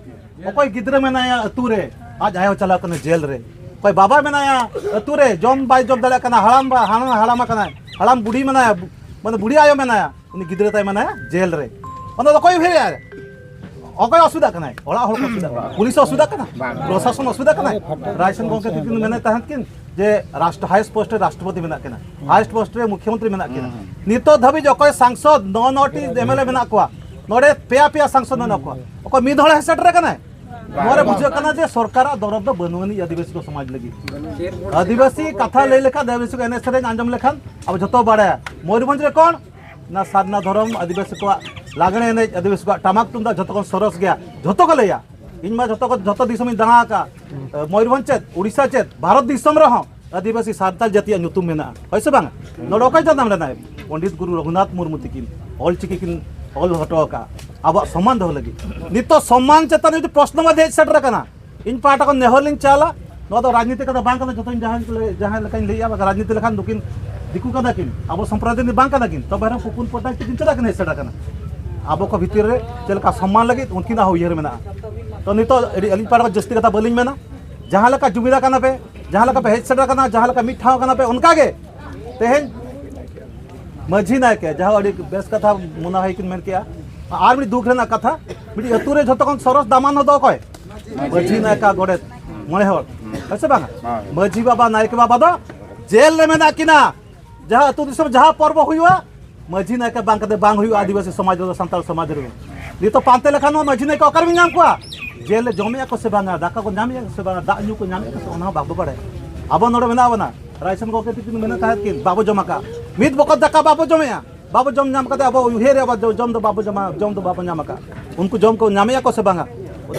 ᱚᱠᱚᱭ ᱜᱤᱫᱽᱨᱟᱹ ᱢᱮᱱᱟᱭᱟ ᱟᱹᱛᱩ ᱨᱮ, ᱟᱡ ᱟᱭᱳ ᱪᱟᱞᱟᱣ ᱠᱟᱱᱟ ᱡᱮᱞ ᱨᱮ᱾ ᱚᱠᱚᱭ ᱵᱟᱵᱟ ᱢᱮᱱᱟᱭᱟ ᱟᱹᱛᱩ ᱨᱮ, ᱡᱚᱢ ᱵᱟᱭ ᱡᱚᱢ ᱫᱟᱲᱮᱭᱟᱜ ᱠᱟᱱᱟ, ᱦᱟᱲᱟᱢ ᱵᱟ ᱦᱟᱲᱟᱢ ᱦᱟᱲᱟᱢ ᱟᱠᱟᱱᱟᱭ, ᱦᱟᱲᱟᱢ ᱵᱩᱲᱦᱤ ᱢᱮᱱᱟᱭᱟ, ᱵᱩ- ᱢᱟᱱᱮ ᱵᱩᱲᱦᱤ ᱟᱭᱳ ᱢᱮᱱᱟᱭᱟ, ᱩᱱᱤ ᱜᱤᱫᱽᱨᱟᱹ ᱛᱟᱭ ᱢᱮᱱᱟᱭᱟ ᱡᱮᱞ ᱨᱮ᱾ ᱚᱱᱟ ᱫᱚ ᱚᱠᱚᱭ ᱩᱭᱦᱟᱹᱨᱮᱜᱼᱟ? ᱚᱠᱚᱭ ᱚᱥᱩᱵᱤᱫᱷᱟᱜ ᱠᱟᱱᱟᱭ? ᱚᱲᱟᱜ ᱦᱚᱲ ᱠᱚ ᱚᱥᱩᱵᱤᱫᱷᱟᱜ ᱠᱟᱱᱟ, ᱯᱩᱞᱤᱥ ᱚᱥᱩᱵᱤᱫᱷᱟᱜ ᱠᱟᱱᱟ, ᱯᱨᱚᱥᱟᱥᱚᱱ ᱚᱥᱩᱵᱤᱫᱷᱟᱜ ᱠᱟᱱᱟᱭ᱾ ᱨᱟᱭᱥᱚᱱ ᱜᱚᱢᱠᱮ ᱛᱤᱠᱤᱱ ᱢᱮᱱᱮᱫ ᱛᱟᱦᱮᱸᱫ ᱠᱤᱱ ᱡᱮ ᱨᱟᱥᱴᱨ ᱦᱟᱭᱮᱥᱴ ᱯᱳᱥᱴ ᱨᱮ ᱨᱟᱥᱴᱨᱚᱯᱚᱛᱤ ᱢᱮᱱᱟᱜ ᱠᱤᱱᱟ, ᱦᱟᱭᱮᱥᱴ ᱯᱳᱥᱴ ᱨᱮ ᱢᱩᱠᱷᱭᱚᱢᱚᱱᱛᱨᱤ ᱢᱮᱱᱟᱜ ᱠᱤᱱᱟ᱾ ᱱᱤᱛᱚᱜ ᱫᱷᱟᱹᱵᱤᱡ ᱚᱠᱚᱭ ᱥᱟᱝᱥᱚᱫ, ᱱᱚ ᱱᱚᱴᱤ ᱮᱢᱮᱞᱮ ᱢᱮᱱᱟᱜ ᱠᱚᱣᱟ, ᱱᱚᱰᱮ ᱯᱮᱭᱟ ᱯᱮᱭᱟ ᱥᱟᱝᱥᱚᱫ ᱢᱮᱱᱟᱜ ᱠᱚᱣᱟ, ᱚᱠᱚᱭ ᱢᱤᱫ ᱦᱚᱲᱮ ᱦᱮᱡ ᱥᱮᱴᱮᱨ ᱟᱠᱟᱱᱟᱭ? ᱱᱚᱣᱟ ᱨᱮ ᱵᱩᱡᱷᱟᱹᱜ ᱠᱟᱱᱟ ᱡᱮ ᱥᱚᱨᱠᱟᱨᱟᱜ ᱫᱚᱨᱚᱫ ᱫᱚ ᱵᱟᱹᱱᱩᱜ ᱟᱹᱱᱤᱡ ᱟᱹᱫᱤᱵᱟᱹᱥᱤ ᱠᱚ ᱥᱚᱢᱟᱡᱽ ᱞᱟᱹᱜᱤᱫ᱾ ᱟᱹᱫᱤᱵᱟᱹᱥᱤ ᱠᱟᱛᱷᱟ ᱞᱟᱹᱭ ᱞᱮᱠᱷᱟᱱ, ᱟᱹᱫᱤᱵᱟᱹᱥᱤ ᱠᱚ ᱮᱱᱮᱡ ᱥᱮᱨᱮᱧ ᱟᱸᱡᱚᱢ ᱞᱮᱠᱷᱟᱱ ᱟᱵᱚ ᱡᱷᱚᱛᱚ ᱵᱟᱲᱟᱭᱟ ᱢᱚᱭᱩᱨᱵᱷᱚᱸᱡᱽ ᱨᱮ ᱠᱚᱬ ᱚᱱᱟ ᱥᱟᱨᱱᱟ ᱫᱷᱚᱨᱚᱢ, ᱟᱹᱫᱤᱵᱟᱹᱥᱤ ᱠᱚᱣᱟᱜ ᱞᱟᱜᱽᱬᱮ ᱮᱱᱮᱡ, ᱟᱹᱫᱤᱵᱟᱹᱥᱤ ᱠᱚᱣᱟᱜ ᱴᱟᱢᱟᱠ ᱛᱩᱢᱫᱟᱜ ᱡᱷᱚᱛᱚ ᱠᱷᱚᱱ ᱥᱚᱨᱚᱥ ᱜᱮᱭᱟ, ᱡᱷᱚᱛᱚ ᱠᱚ ᱞᱟᱹᱭᱟ᱾ ᱤᱧ ᱢᱟ ᱡᱷᱚᱛᱚ ᱠᱚ, ᱡᱷᱚᱛᱚ ᱫᱤᱥᱚᱢᱤᱧ ᱫᱟᱬᱟ ᱟᱠᱟᱫᱼᱟ, ᱢᱚᱭᱩᱨᱵᱷᱚᱸᱡᱽ ᱪᱮᱫ, ᱩᱲᱤᱥᱥᱟ ᱪᱮᱫ, ᱵᱷᱟᱨᱚᱛ ᱫᱤᱥᱚᱢ ᱨᱮᱦᱚᱸ ᱟᱹᱫᱤᱵᱟᱹᱥᱤ ᱥᱟᱱᱛᱟᱲ ᱡᱟᱹᱛᱤᱭᱟᱜ ᱧᱩᱛᱩᱢ ᱢᱮᱱᱟᱜᱼᱟ, ᱦᱳᱭ ᱥᱮ ᱵᱟᱝᱟ? ᱱᱚᱰᱮ ᱚᱠᱚᱭ ᱡᱟᱱᱟᱢ ᱞᱮᱱᱟᱭ? ᱯᱚᱱᱰᱤᱛ ᱜᱩᱨᱩ ᱨᱚᱜᱷᱩᱱᱟᱛᱷ ᱢᱩᱨᱢᱩ ᱛᱤᱠᱤᱱ ᱚᱞ ᱪᱤᱠᱤ ᱠᱤᱱ ᱚᱞ ᱦᱚᱴᱚ ᱟᱠᱟᱫᱼᱟ ᱟᱵᱚᱣᱟᱜ ᱥᱚᱢᱢᱟᱱ ᱫᱚᱦᱚ ᱞᱟᱹᱜᱤᱫ᱾ ᱱᱤᱛᱚᱜ ᱥᱚᱢᱢᱟᱱ ᱪᱮᱛᱟᱱ ᱨᱮ ᱡᱩᱫᱤ ᱯᱨᱚᱥᱱᱚ ᱵᱟᱫ ᱦᱮᱡ ᱥᱮᱴᱮᱨ ᱟᱠᱟᱱᱟ, ᱤᱧ ᱯᱟᱦᱴᱟ ᱠᱷᱚᱱ ᱱᱮᱦᱚᱨ ᱞᱤᱧ ᱪᱟᱞᱟ, ᱱᱚᱣᱟ ᱫᱚ ᱨᱟᱡᱽᱱᱤᱛᱤ ᱠᱟᱛᱷᱟ ᱵᱟᱝ ᱠᱟᱱᱟ᱾ ᱡᱚᱛᱚᱧ ᱡᱟᱦᱟᱸ ᱡᱟᱦᱟᱸ ᱞᱮᱠᱟᱧ ᱞᱟᱹᱭᱮᱜᱼᱟ, ᱵᱟᱝ ᱨᱟᱡᱽᱱᱤᱛᱤ ᱞᱮᱠᱷᱟᱱ ᱱᱩᱠᱤᱱ ᱫᱤᱠᱩ ᱠᱟᱱᱟ ᱠᱤᱱ, ᱟᱵᱚ ᱥᱚᱢᱯᱨᱚᱫᱟᱭ ᱨᱤᱱ ᱵᱟᱝ ᱠᱟᱱᱟ ᱠᱤᱱ, ᱛᱚᱵᱮ ᱨᱮᱦᱚᱸ ᱠᱩᱯᱩᱱ ᱯᱚᱴᱟᱭ ᱛᱮᱠᱤᱱ ᱪᱮᱫᱟᱜ ᱠᱤᱱ ᱦᱮᱡ ᱥᱮᱴᱮᱨ ᱟᱠᱟᱱᱟ? ᱟᱵᱚ ᱠᱚ ᱵᱷᱤᱛᱤᱨ ᱨᱮ ᱪᱮᱫ ᱞᱮᱠᱟ ᱥᱚᱢᱢᱟᱱ ᱞᱟᱹᱜᱤᱫ ᱩᱱᱠᱤᱱᱟᱜ ᱦᱚᱸ ᱩᱭᱦᱟᱹᱨ ᱢᱮᱱᱟᱜᱼᱟ᱾ ᱛᱚ ᱱᱤᱛᱚᱜ ᱟᱹᱰᱤ, ᱟᱹᱞᱤᱧ ᱯᱟᱦᱴᱟ ᱠᱷᱚᱱ ᱡᱟᱹᱥᱛᱤ ᱠᱟᱛᱷᱟ ᱵᱟᱹᱞᱤᱧ ᱢᱮᱱᱟ᱾ ᱡᱟᱦᱟᱸ ᱞᱮᱠᱟ ᱡᱩᱢᱤᱫᱟ ᱠᱟᱱᱟ ᱯᱮ, ᱡᱟᱦᱟᱸ ᱞᱮᱠᱟ ᱯᱮ ᱦᱮᱡ ᱥᱮᱴᱮᱨ ᱟᱠᱟᱱᱟ, ᱡᱟᱦᱟᱸ ᱞᱮᱠᱟ ᱢᱤᱫ ᱴᱷᱟᱶ ᱠᱟᱱᱟ ᱯᱮ, ᱚᱱᱠᱟ ᱜᱮ ᱛᱮᱦᱮᱧ ᱢᱟᱹᱡᱷᱤ ᱱᱟᱭᱠᱮ, ᱡᱟᱦᱟᱸ ᱟᱹᱰᱤ ᱵᱮᱥ ᱠᱟᱛᱷᱟ ᱢᱚᱱᱟ ᱵᱷᱟᱭ ᱠᱤᱱ ᱢᱮᱱ ᱠᱮᱜᱼᱟ᱾ ᱟᱨ ᱢᱤᱫ ᱫᱩᱠ ᱨᱮᱱᱟᱜ ᱠᱟᱛᱷᱟ, ᱢᱤᱫ ᱟᱹᱛᱩ ᱨᱮ ᱡᱷᱚᱛᱚ ᱠᱷᱚᱱ ᱥᱚᱨᱚᱥ ᱫᱟᱢᱟᱱ ᱫᱚ ᱚᱠᱚᱭ? ᱢᱟᱹᱡᱷᱤ ᱱᱟᱭᱠᱮ, ᱜᱚᱰᱮᱛ, ᱢᱚᱬᱮ ᱦᱚᱲ, ᱦᱮᱸ ᱥᱮ ᱵᱟᱝᱟ? ᱦᱳᱭ᱾ ᱢᱟᱹᱡᱷᱤ ᱵᱟᱵᱟ, ᱱᱟᱭᱠᱮ ᱵᱟᱵᱟ ᱫᱚ ᱡᱮᱞ ᱨᱮ ᱢᱮᱱᱟᱜ ᱠᱤᱱᱟ᱾ ᱡᱟᱦᱟᱸ ᱟᱹᱛᱩ ᱫᱤᱥᱚᱢ ᱡᱟᱦᱟᱸ ᱯᱚᱨᱵᱚ ᱦᱩᱭᱩᱜᱼᱟ, ᱢᱟᱹᱡᱷᱤ ᱱᱟᱭᱠᱮ ᱵᱟᱝ ᱠᱟᱛᱮ ᱵᱟᱝ ᱦᱩᱭᱩᱜᱼᱟ ᱟᱹᱫᱤᱵᱟᱹᱥᱤ ᱥᱚᱢᱟᱡᱽ ᱨᱮᱫᱚ, ᱥᱟᱱᱛᱟᱲ ᱥᱚᱢᱟᱡᱽ ᱨᱮᱫᱚ᱾ ᱱᱤᱛᱚᱜ ᱯᱟᱱᱛᱮ ᱞᱮᱠᱷᱟᱱ ᱦᱚᱸ ᱢᱟᱹᱡᱷᱤ ᱱᱟᱭᱠᱮ ᱚᱠᱟᱨᱮᱵᱤᱱ ᱧᱟᱢ ᱠᱚᱣᱟ? ᱡᱮᱞ ᱨᱮ ᱡᱚᱢᱮᱜᱼᱟ ᱠᱚ ᱥᱮ ᱵᱟᱝᱟ, ᱫᱟᱠᱟ ᱠᱚ ᱧᱟᱢᱮᱜᱼᱟ ᱥᱮ ᱵᱟᱝᱟ, ᱫᱟᱜ ᱧᱩ ᱠᱚ ᱧᱟᱢᱮᱜᱼᱟ ᱥᱮ, ᱚᱱᱟ ᱦᱚᱸ ᱵᱟᱵᱚ ᱵᱟᱲᱟᱭᱟ᱾ ᱟᱵᱚ ᱱᱚᱰᱮ ᱢᱮᱱᱟᱜ ᱵᱚᱱᱟ, ᱨᱟᱭᱥᱚᱱ ᱜᱚᱢᱠᱮ ᱛᱤᱠᱤᱱ ᱢᱮᱱᱮᱫ ᱛᱟᱦᱮᱸᱫ ᱠᱤᱱ, ᱵᱟᱵᱚ ᱡᱚᱢ ᱟᱠᱟᱫ, ᱢᱤᱫ ᱵᱚᱠᱚᱛ ᱫᱟᱠᱟ ᱵᱟᱵᱚ ᱡᱚᱢᱮᱜᱼᱟ, ᱵᱟᱵᱚ ᱡᱚᱢ ᱧᱟᱢ ᱠᱟᱛᱮ ᱟᱵᱚ ᱩᱭᱦᱟᱹᱨᱮᱜᱼᱟ, ᱵᱟᱵᱚ ᱡᱚᱢ ᱫᱚ ᱵᱟᱵᱚ ᱡᱚᱢᱟ, ᱡᱚᱢ ᱫᱚ ᱵᱟᱵᱚ ᱧᱟᱢ ᱟᱠᱟᱫ᱾ ᱩᱱᱠᱩ ᱡᱚᱢ ᱠᱚ ᱧᱟᱢᱮᱜᱼᱟ ᱠᱚ ᱥᱮ ᱵᱟᱝᱟ?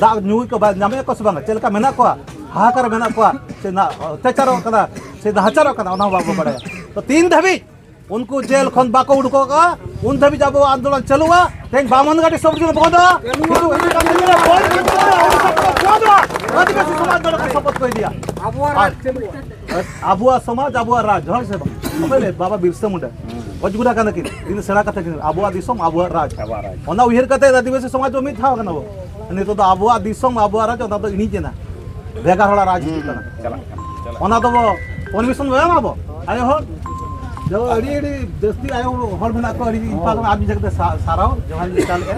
ᱫᱟᱜ ᱧᱩ ᱠᱚ ᱵᱟ-, ᱧᱟᱢᱮᱜᱼᱟ ᱠᱚ ᱥᱮ ᱵᱟᱝᱟ? ᱪᱮᱫ ᱞᱮᱠᱟ ᱢᱮᱱᱟᱜ ᱠᱚᱣᱟ? ᱦᱟᱦᱟᱠᱟᱨ ᱨᱮ ᱢᱮᱱᱟᱜ ᱠᱚᱣᱟ ᱥᱮ ᱱᱟ-, ᱚᱛᱛᱟᱪᱟᱨᱚᱜ ᱠᱟᱱᱟ ᱥᱮ ᱱᱟᱦᱟᱪᱟᱨᱚᱜ ᱠᱟᱱᱟ, ᱚᱱᱟ ᱦᱚᱸ ᱵᱟᱵᱚ ᱵᱟᱲᱟᱭᱟ᱾ ᱛᱚ ᱛᱤᱱ ᱫᱷᱟᱹᱵᱤᱡ ᱩᱱᱠᱩ ᱡᱮᱞ ᱠᱷᱚᱱ ᱵᱟᱠᱚ ᱩᱰᱩᱠᱚᱜᱼᱟ, ᱩᱱ ᱫᱷᱟᱹᱵᱤᱡ ᱟᱵᱚ ᱟᱱᱫᱳᱞᱚᱱ ᱪᱟᱹᱞᱩᱜᱼᱟ᱾ ᱛᱮᱦᱮᱧ ᱵᱟᱢᱚᱱᱜᱷᱟᱴᱤ ᱥᱚᱵ ᱡᱚᱱ ᱵᱚᱱᱫᱚᱜᱼᱟ, ᱠᱤᱱᱛᱩ ᱩᱱᱤ ᱠᱟᱹᱢᱤ ᱨᱮ ᱵᱚᱞ ᱠᱚ ᱵᱚᱱᱫᱚᱜᱼᱟ, ᱟᱹᱫᱤᱵᱟᱹᱥᱤ ᱥᱚᱢᱟᱡᱽ ᱱᱚᱰᱮ ᱠᱚ ᱥᱚᱯᱚᱛ ᱠᱚ ᱤᱫᱤᱭᱟ᱾ ᱟᱵᱚᱣᱟᱜ ᱨᱟᱡᱽ ᱪᱟᱹᱞᱩᱜᱼᱟ᱾ ᱟᱵᱚᱣᱟᱜ ᱥᱚᱢᱟᱡᱽ, ᱟᱵᱚᱣᱟᱜ ᱨᱟᱡᱽ, ᱦᱳᱭ ᱥᱮ ᱵᱟᱝ? ᱚᱠᱚᱭ ᱞᱟᱹᱭ? ᱵᱟᱵᱟ ᱵᱤᱨᱥᱟ ᱢᱩᱱᱰᱟ᱾ ᱚᱡᱽᱜᱩᱨᱟ ᱠᱟᱱᱟ ᱠᱤᱱ, ᱛᱤᱱᱟᱹᱜ ᱥᱮᱬᱟ ᱠᱟᱛᱷᱟ ᱠᱤᱱ, ᱟᱵᱚᱣᱟᱜ ᱫᱤᱥᱚᱢ, ᱟᱵᱚᱣᱟᱜ ᱨᱟᱡᱽ᱾ ᱟᱵᱚᱣᱟᱜ ᱨᱟᱡᱽ᱾ ᱚᱱᱟ ᱩᱭᱦᱟᱹᱨ ᱠᱟᱛᱮ ᱟᱹᱫᱤᱵᱟᱹᱥᱤ ᱥᱚᱢᱟᱡᱽ ᱫᱚ ᱢᱤᱫ ᱫᱷᱟᱣ ᱠᱟᱱᱟ ᱵᱚ᱾ ᱱᱤᱛᱚᱜ ᱫᱚ ᱟᱵᱚᱣᱟᱜ ᱫᱤᱥᱚᱢ, ᱟᱵᱚᱣᱟᱜ ᱨᱟᱡᱽ, ᱚᱱᱟ ᱫᱚ ᱤᱬᱤᱡ ᱮᱱᱟ, ᱵᱷᱮᱜᱟᱨ ᱦᱚᱲᱟᱜ ᱨᱟᱡᱽ ᱦᱤᱡᱩᱜ ᱠᱟᱱᱟ᱾ ᱪᱟᱞᱟᱜ ᱠᱟᱱᱟ, ᱪᱟᱞᱟᱜ ᱚᱱᱟ ᱫᱚ ᱵᱚ permission ᱵᱚ ᱮᱢᱟ ᱵᱚ, ᱟᱭᱳ ᱦᱚᱲ᱾ ᱡᱮ ᱟᱹᱰᱤ, ᱟᱹᱰᱤ ᱡᱟᱹᱥᱛᱤ ᱟᱭᱳ ᱦᱚᱲ ᱢᱮᱱᱟᱜ ᱠᱚᱣᱟ, ᱟᱹᱰᱤ ᱤᱧ ᱯᱟᱦᱴᱟ ᱠᱷᱚᱱ ᱟᱹᱰᱤ ᱡᱟᱹᱥᱛᱤ ᱥᱟ-, ᱥᱟᱨᱦᱟᱣ, ᱡᱚᱦᱟᱨ ᱤᱧ ᱪᱟᱞᱮᱜᱼᱟ᱾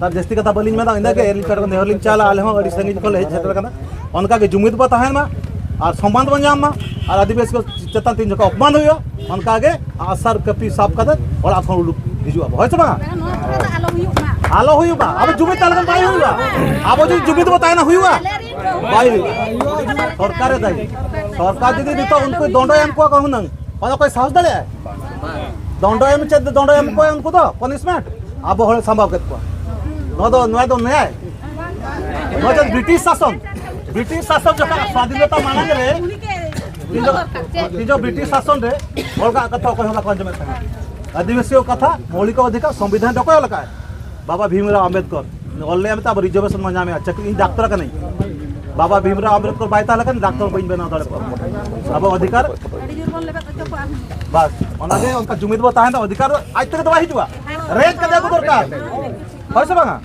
ᱛᱟᱨ ᱡᱟᱹᱥᱛᱤ ᱠᱟᱛᱷᱟ ᱵᱟᱹᱞᱤᱧ ᱢᱮᱱᱟ, ᱤᱱᱟᱹᱜᱮ ᱟᱹᱞᱤᱧ ᱯᱟᱦᱴᱟ ᱠᱷᱚᱱ ᱱᱮᱦᱚᱨ ᱞᱤᱧ ᱪᱟᱞᱟ, ᱟᱞᱮ ᱦᱚᱸ ᱟᱹᱰᱤ ᱥᱟᱺᱜᱤᱧ ᱠᱷᱚᱱ ᱞᱮ ᱦᱮᱡ ᱥᱮᱴᱮᱨ ᱟᱠᱟᱱᱟ᱾ ᱚᱱᱠᱟ ᱜᱮ ᱡᱩᱢᱤᱫ ᱵᱚ ᱛᱟᱦᱮᱱ ᱢᱟ ᱟᱨ ᱥᱚᱢᱢᱟᱱ ᱵᱚ ᱧᱟᱢ ᱢᱟ, ᱟᱨ ᱟᱹᱫᱤᱵᱟᱹᱥᱤ ᱠᱚ ᱪᱮᱛᱟᱱ ᱛᱤᱱ ᱡᱚᱠᱷᱚᱱ ᱚᱯᱢᱟᱱ ᱦᱩᱭᱩᱜᱼᱟ, ᱚᱱᱠᱟ ᱜᱮ ᱟᱜᱼᱥᱟᱨ ᱠᱟᱹᱯᱤ ᱥᱟᱵ ᱠᱟᱛᱮ ᱚᱲᱟᱜ ᱠᱷᱚᱱ ᱩᱰᱩᱠ ᱦᱤᱡᱩᱜ ᱟᱵᱚ, ᱦᱳᱭ ᱥᱮ ᱵᱟᱝ? ᱱᱚᱣᱟ ᱠᱚᱨᱮ ᱫᱚ ᱟᱞᱚ ᱦᱩᱭᱩᱜ ᱢᱟ᱾ ᱟᱞᱚ ᱦᱩᱭᱩᱜ ᱢᱟ, ᱟᱵᱚ ᱡᱩᱢᱤᱫ ᱛᱟᱦᱮᱸ ᱞᱮᱱᱠᱷᱟᱱ ᱵᱟᱭ ᱦᱩᱭᱩᱜᱼᱟ᱾ ᱟᱵᱚ ᱡᱩᱫᱤ ᱡᱩᱢᱤᱫ ᱵᱚ ᱛᱟᱦᱮᱱᱟ, ᱦᱩᱭᱩᱜᱼᱟ? ᱵᱟᱭ ᱦᱩᱭᱩᱜᱼᱟ᱾ ᱥᱚᱨᱠᱟᱨᱮ ᱫᱟᱭᱤ᱾ ᱥᱚᱨᱠᱟᱨ ᱡᱩᱫᱤ ᱱᱤᱛᱚᱜ ᱩᱱᱠᱩ ᱫᱚᱸᱰᱚ ᱮᱢ ᱠᱚᱣᱟ ᱠᱚ ᱦᱩᱱᱟᱹᱝ, ᱚᱱᱟ ᱚᱠᱚᱭ ᱥᱟᱦᱚᱥ ᱫᱟᱲᱮᱭᱟᱜᱼᱟᱭ? ᱫᱚᱸᱰᱚ ᱮᱢ ᱪᱮᱫ ᱫᱚᱸᱰᱚ ᱮᱢ ᱠᱚᱣᱟ ᱩᱱᱠᱩ ᱫᱚ, punishment? ᱟᱵᱚ ᱦᱚᱲ ᱥᱟᱢᱵᱟᱣ ᱠᱮᱫ ᱠᱚᱣᱟ᱾ ᱱᱚᱣᱟ ᱫᱚ, ᱱᱚᱣᱟ ᱫᱚ ᱱᱮᱭᱟᱭ? ᱱᱚᱣᱟ ᱫᱚ ᱵᱨᱤᱴᱤᱥ ᱥᱟᱥᱚᱱ, ᱵᱨᱤᱴᱤᱥ ᱥᱟᱥᱚᱱ ᱡᱚᱠᱷᱚᱱ ᱥᱟᱫᱷᱤᱱᱚᱛᱟ ᱢᱟᱲᱟᱝ ᱨᱮ ᱛᱤᱱ ᱡᱚ-, ᱛᱤᱱ ᱡᱚ ᱵᱨᱤᱴᱤᱥ ᱥᱟᱥᱚᱱ ᱨᱮ ᱦᱚᱲ ᱠᱚᱣᱟᱜ ᱠᱟᱛᱷᱟ ᱚᱠᱚᱭ ᱦᱚᱸ ᱵᱟᱠᱚ ᱟᱸᱡᱚᱢᱮᱫ ᱛᱟᱦᱮᱸᱫ᱾ ᱟᱹᱫᱤᱵᱟᱹᱥᱤᱭᱟᱜ ᱠᱟᱛᱷᱟ, ᱢᱳᱣᱞᱤᱠ ᱚᱫᱷᱤᱠᱟᱨ, ᱥᱚᱝᱵᱤᱫᱷᱟᱱ ᱨᱮ ᱚᱠᱚᱭ ᱚᱞ ᱟᱠᱟᱫ? ᱵᱟᱵᱟ ᱵᱷᱤᱢᱨᱟᱣ ᱟᱢᱵᱮᱫᱠᱚᱨ᱾ ᱚᱞ ᱞᱮᱫᱼᱟ ᱢᱮᱱᱛᱮ ᱟᱵᱚ reservation ᱵᱚᱱ ᱧᱟᱢᱮᱫᱼᱟ, ᱪᱟᱹᱠᱨᱤ, ᱤᱧ ᱰᱟᱠᱛᱚᱨ ᱠᱟᱹᱱᱟᱹᱧ᱾ ᱵᱟᱵᱟ ᱵᱷᱤᱢᱨᱟᱣ ᱟᱢᱵᱮᱫᱠᱚᱨ ᱵᱟᱭ ᱛᱟᱦᱮᱸ ᱞᱮᱠᱷᱟᱱ ᱰᱟᱠᱛᱚᱨ ᱵᱟᱹᱧ ᱵᱮᱱᱟᱣ ᱫᱟᱲᱮ ᱠᱚᱜᱼᱟ᱾ ᱟᱵᱚ ᱚᱫᱷᱤᱠᱟᱨ, ᱟᱹᱰᱤ ᱡᱳᱨ ᱵᱚᱱ ᱞᱮᱵᱮᱫ ᱦᱚᱪᱚ ᱠᱚᱣᱟ ᱟᱨᱦᱚᱸ᱾ ᱵᱟᱥ, ᱚᱱᱟᱜᱮ ᱚᱱᱠᱟ ᱡᱩᱢᱤᱫ ᱵᱚ ᱛᱟᱦᱮᱱᱟ, ᱚᱫᱷᱤᱠᱟᱨ ᱫᱚ ᱟᱡ ᱛᱮᱜᱮ ᱫᱚ ᱵᱟᱭ ᱦᱤᱡᱩᱜᱼᱟ, ᱨᱮᱡ ᱠᱟᱛᱮ ᱟᱹᱜᱩ ᱫᱚᱨᱠᱟᱨ᱾ ᱦᱳᱭ ᱥᱮ ᱵᱟᱝᱟ?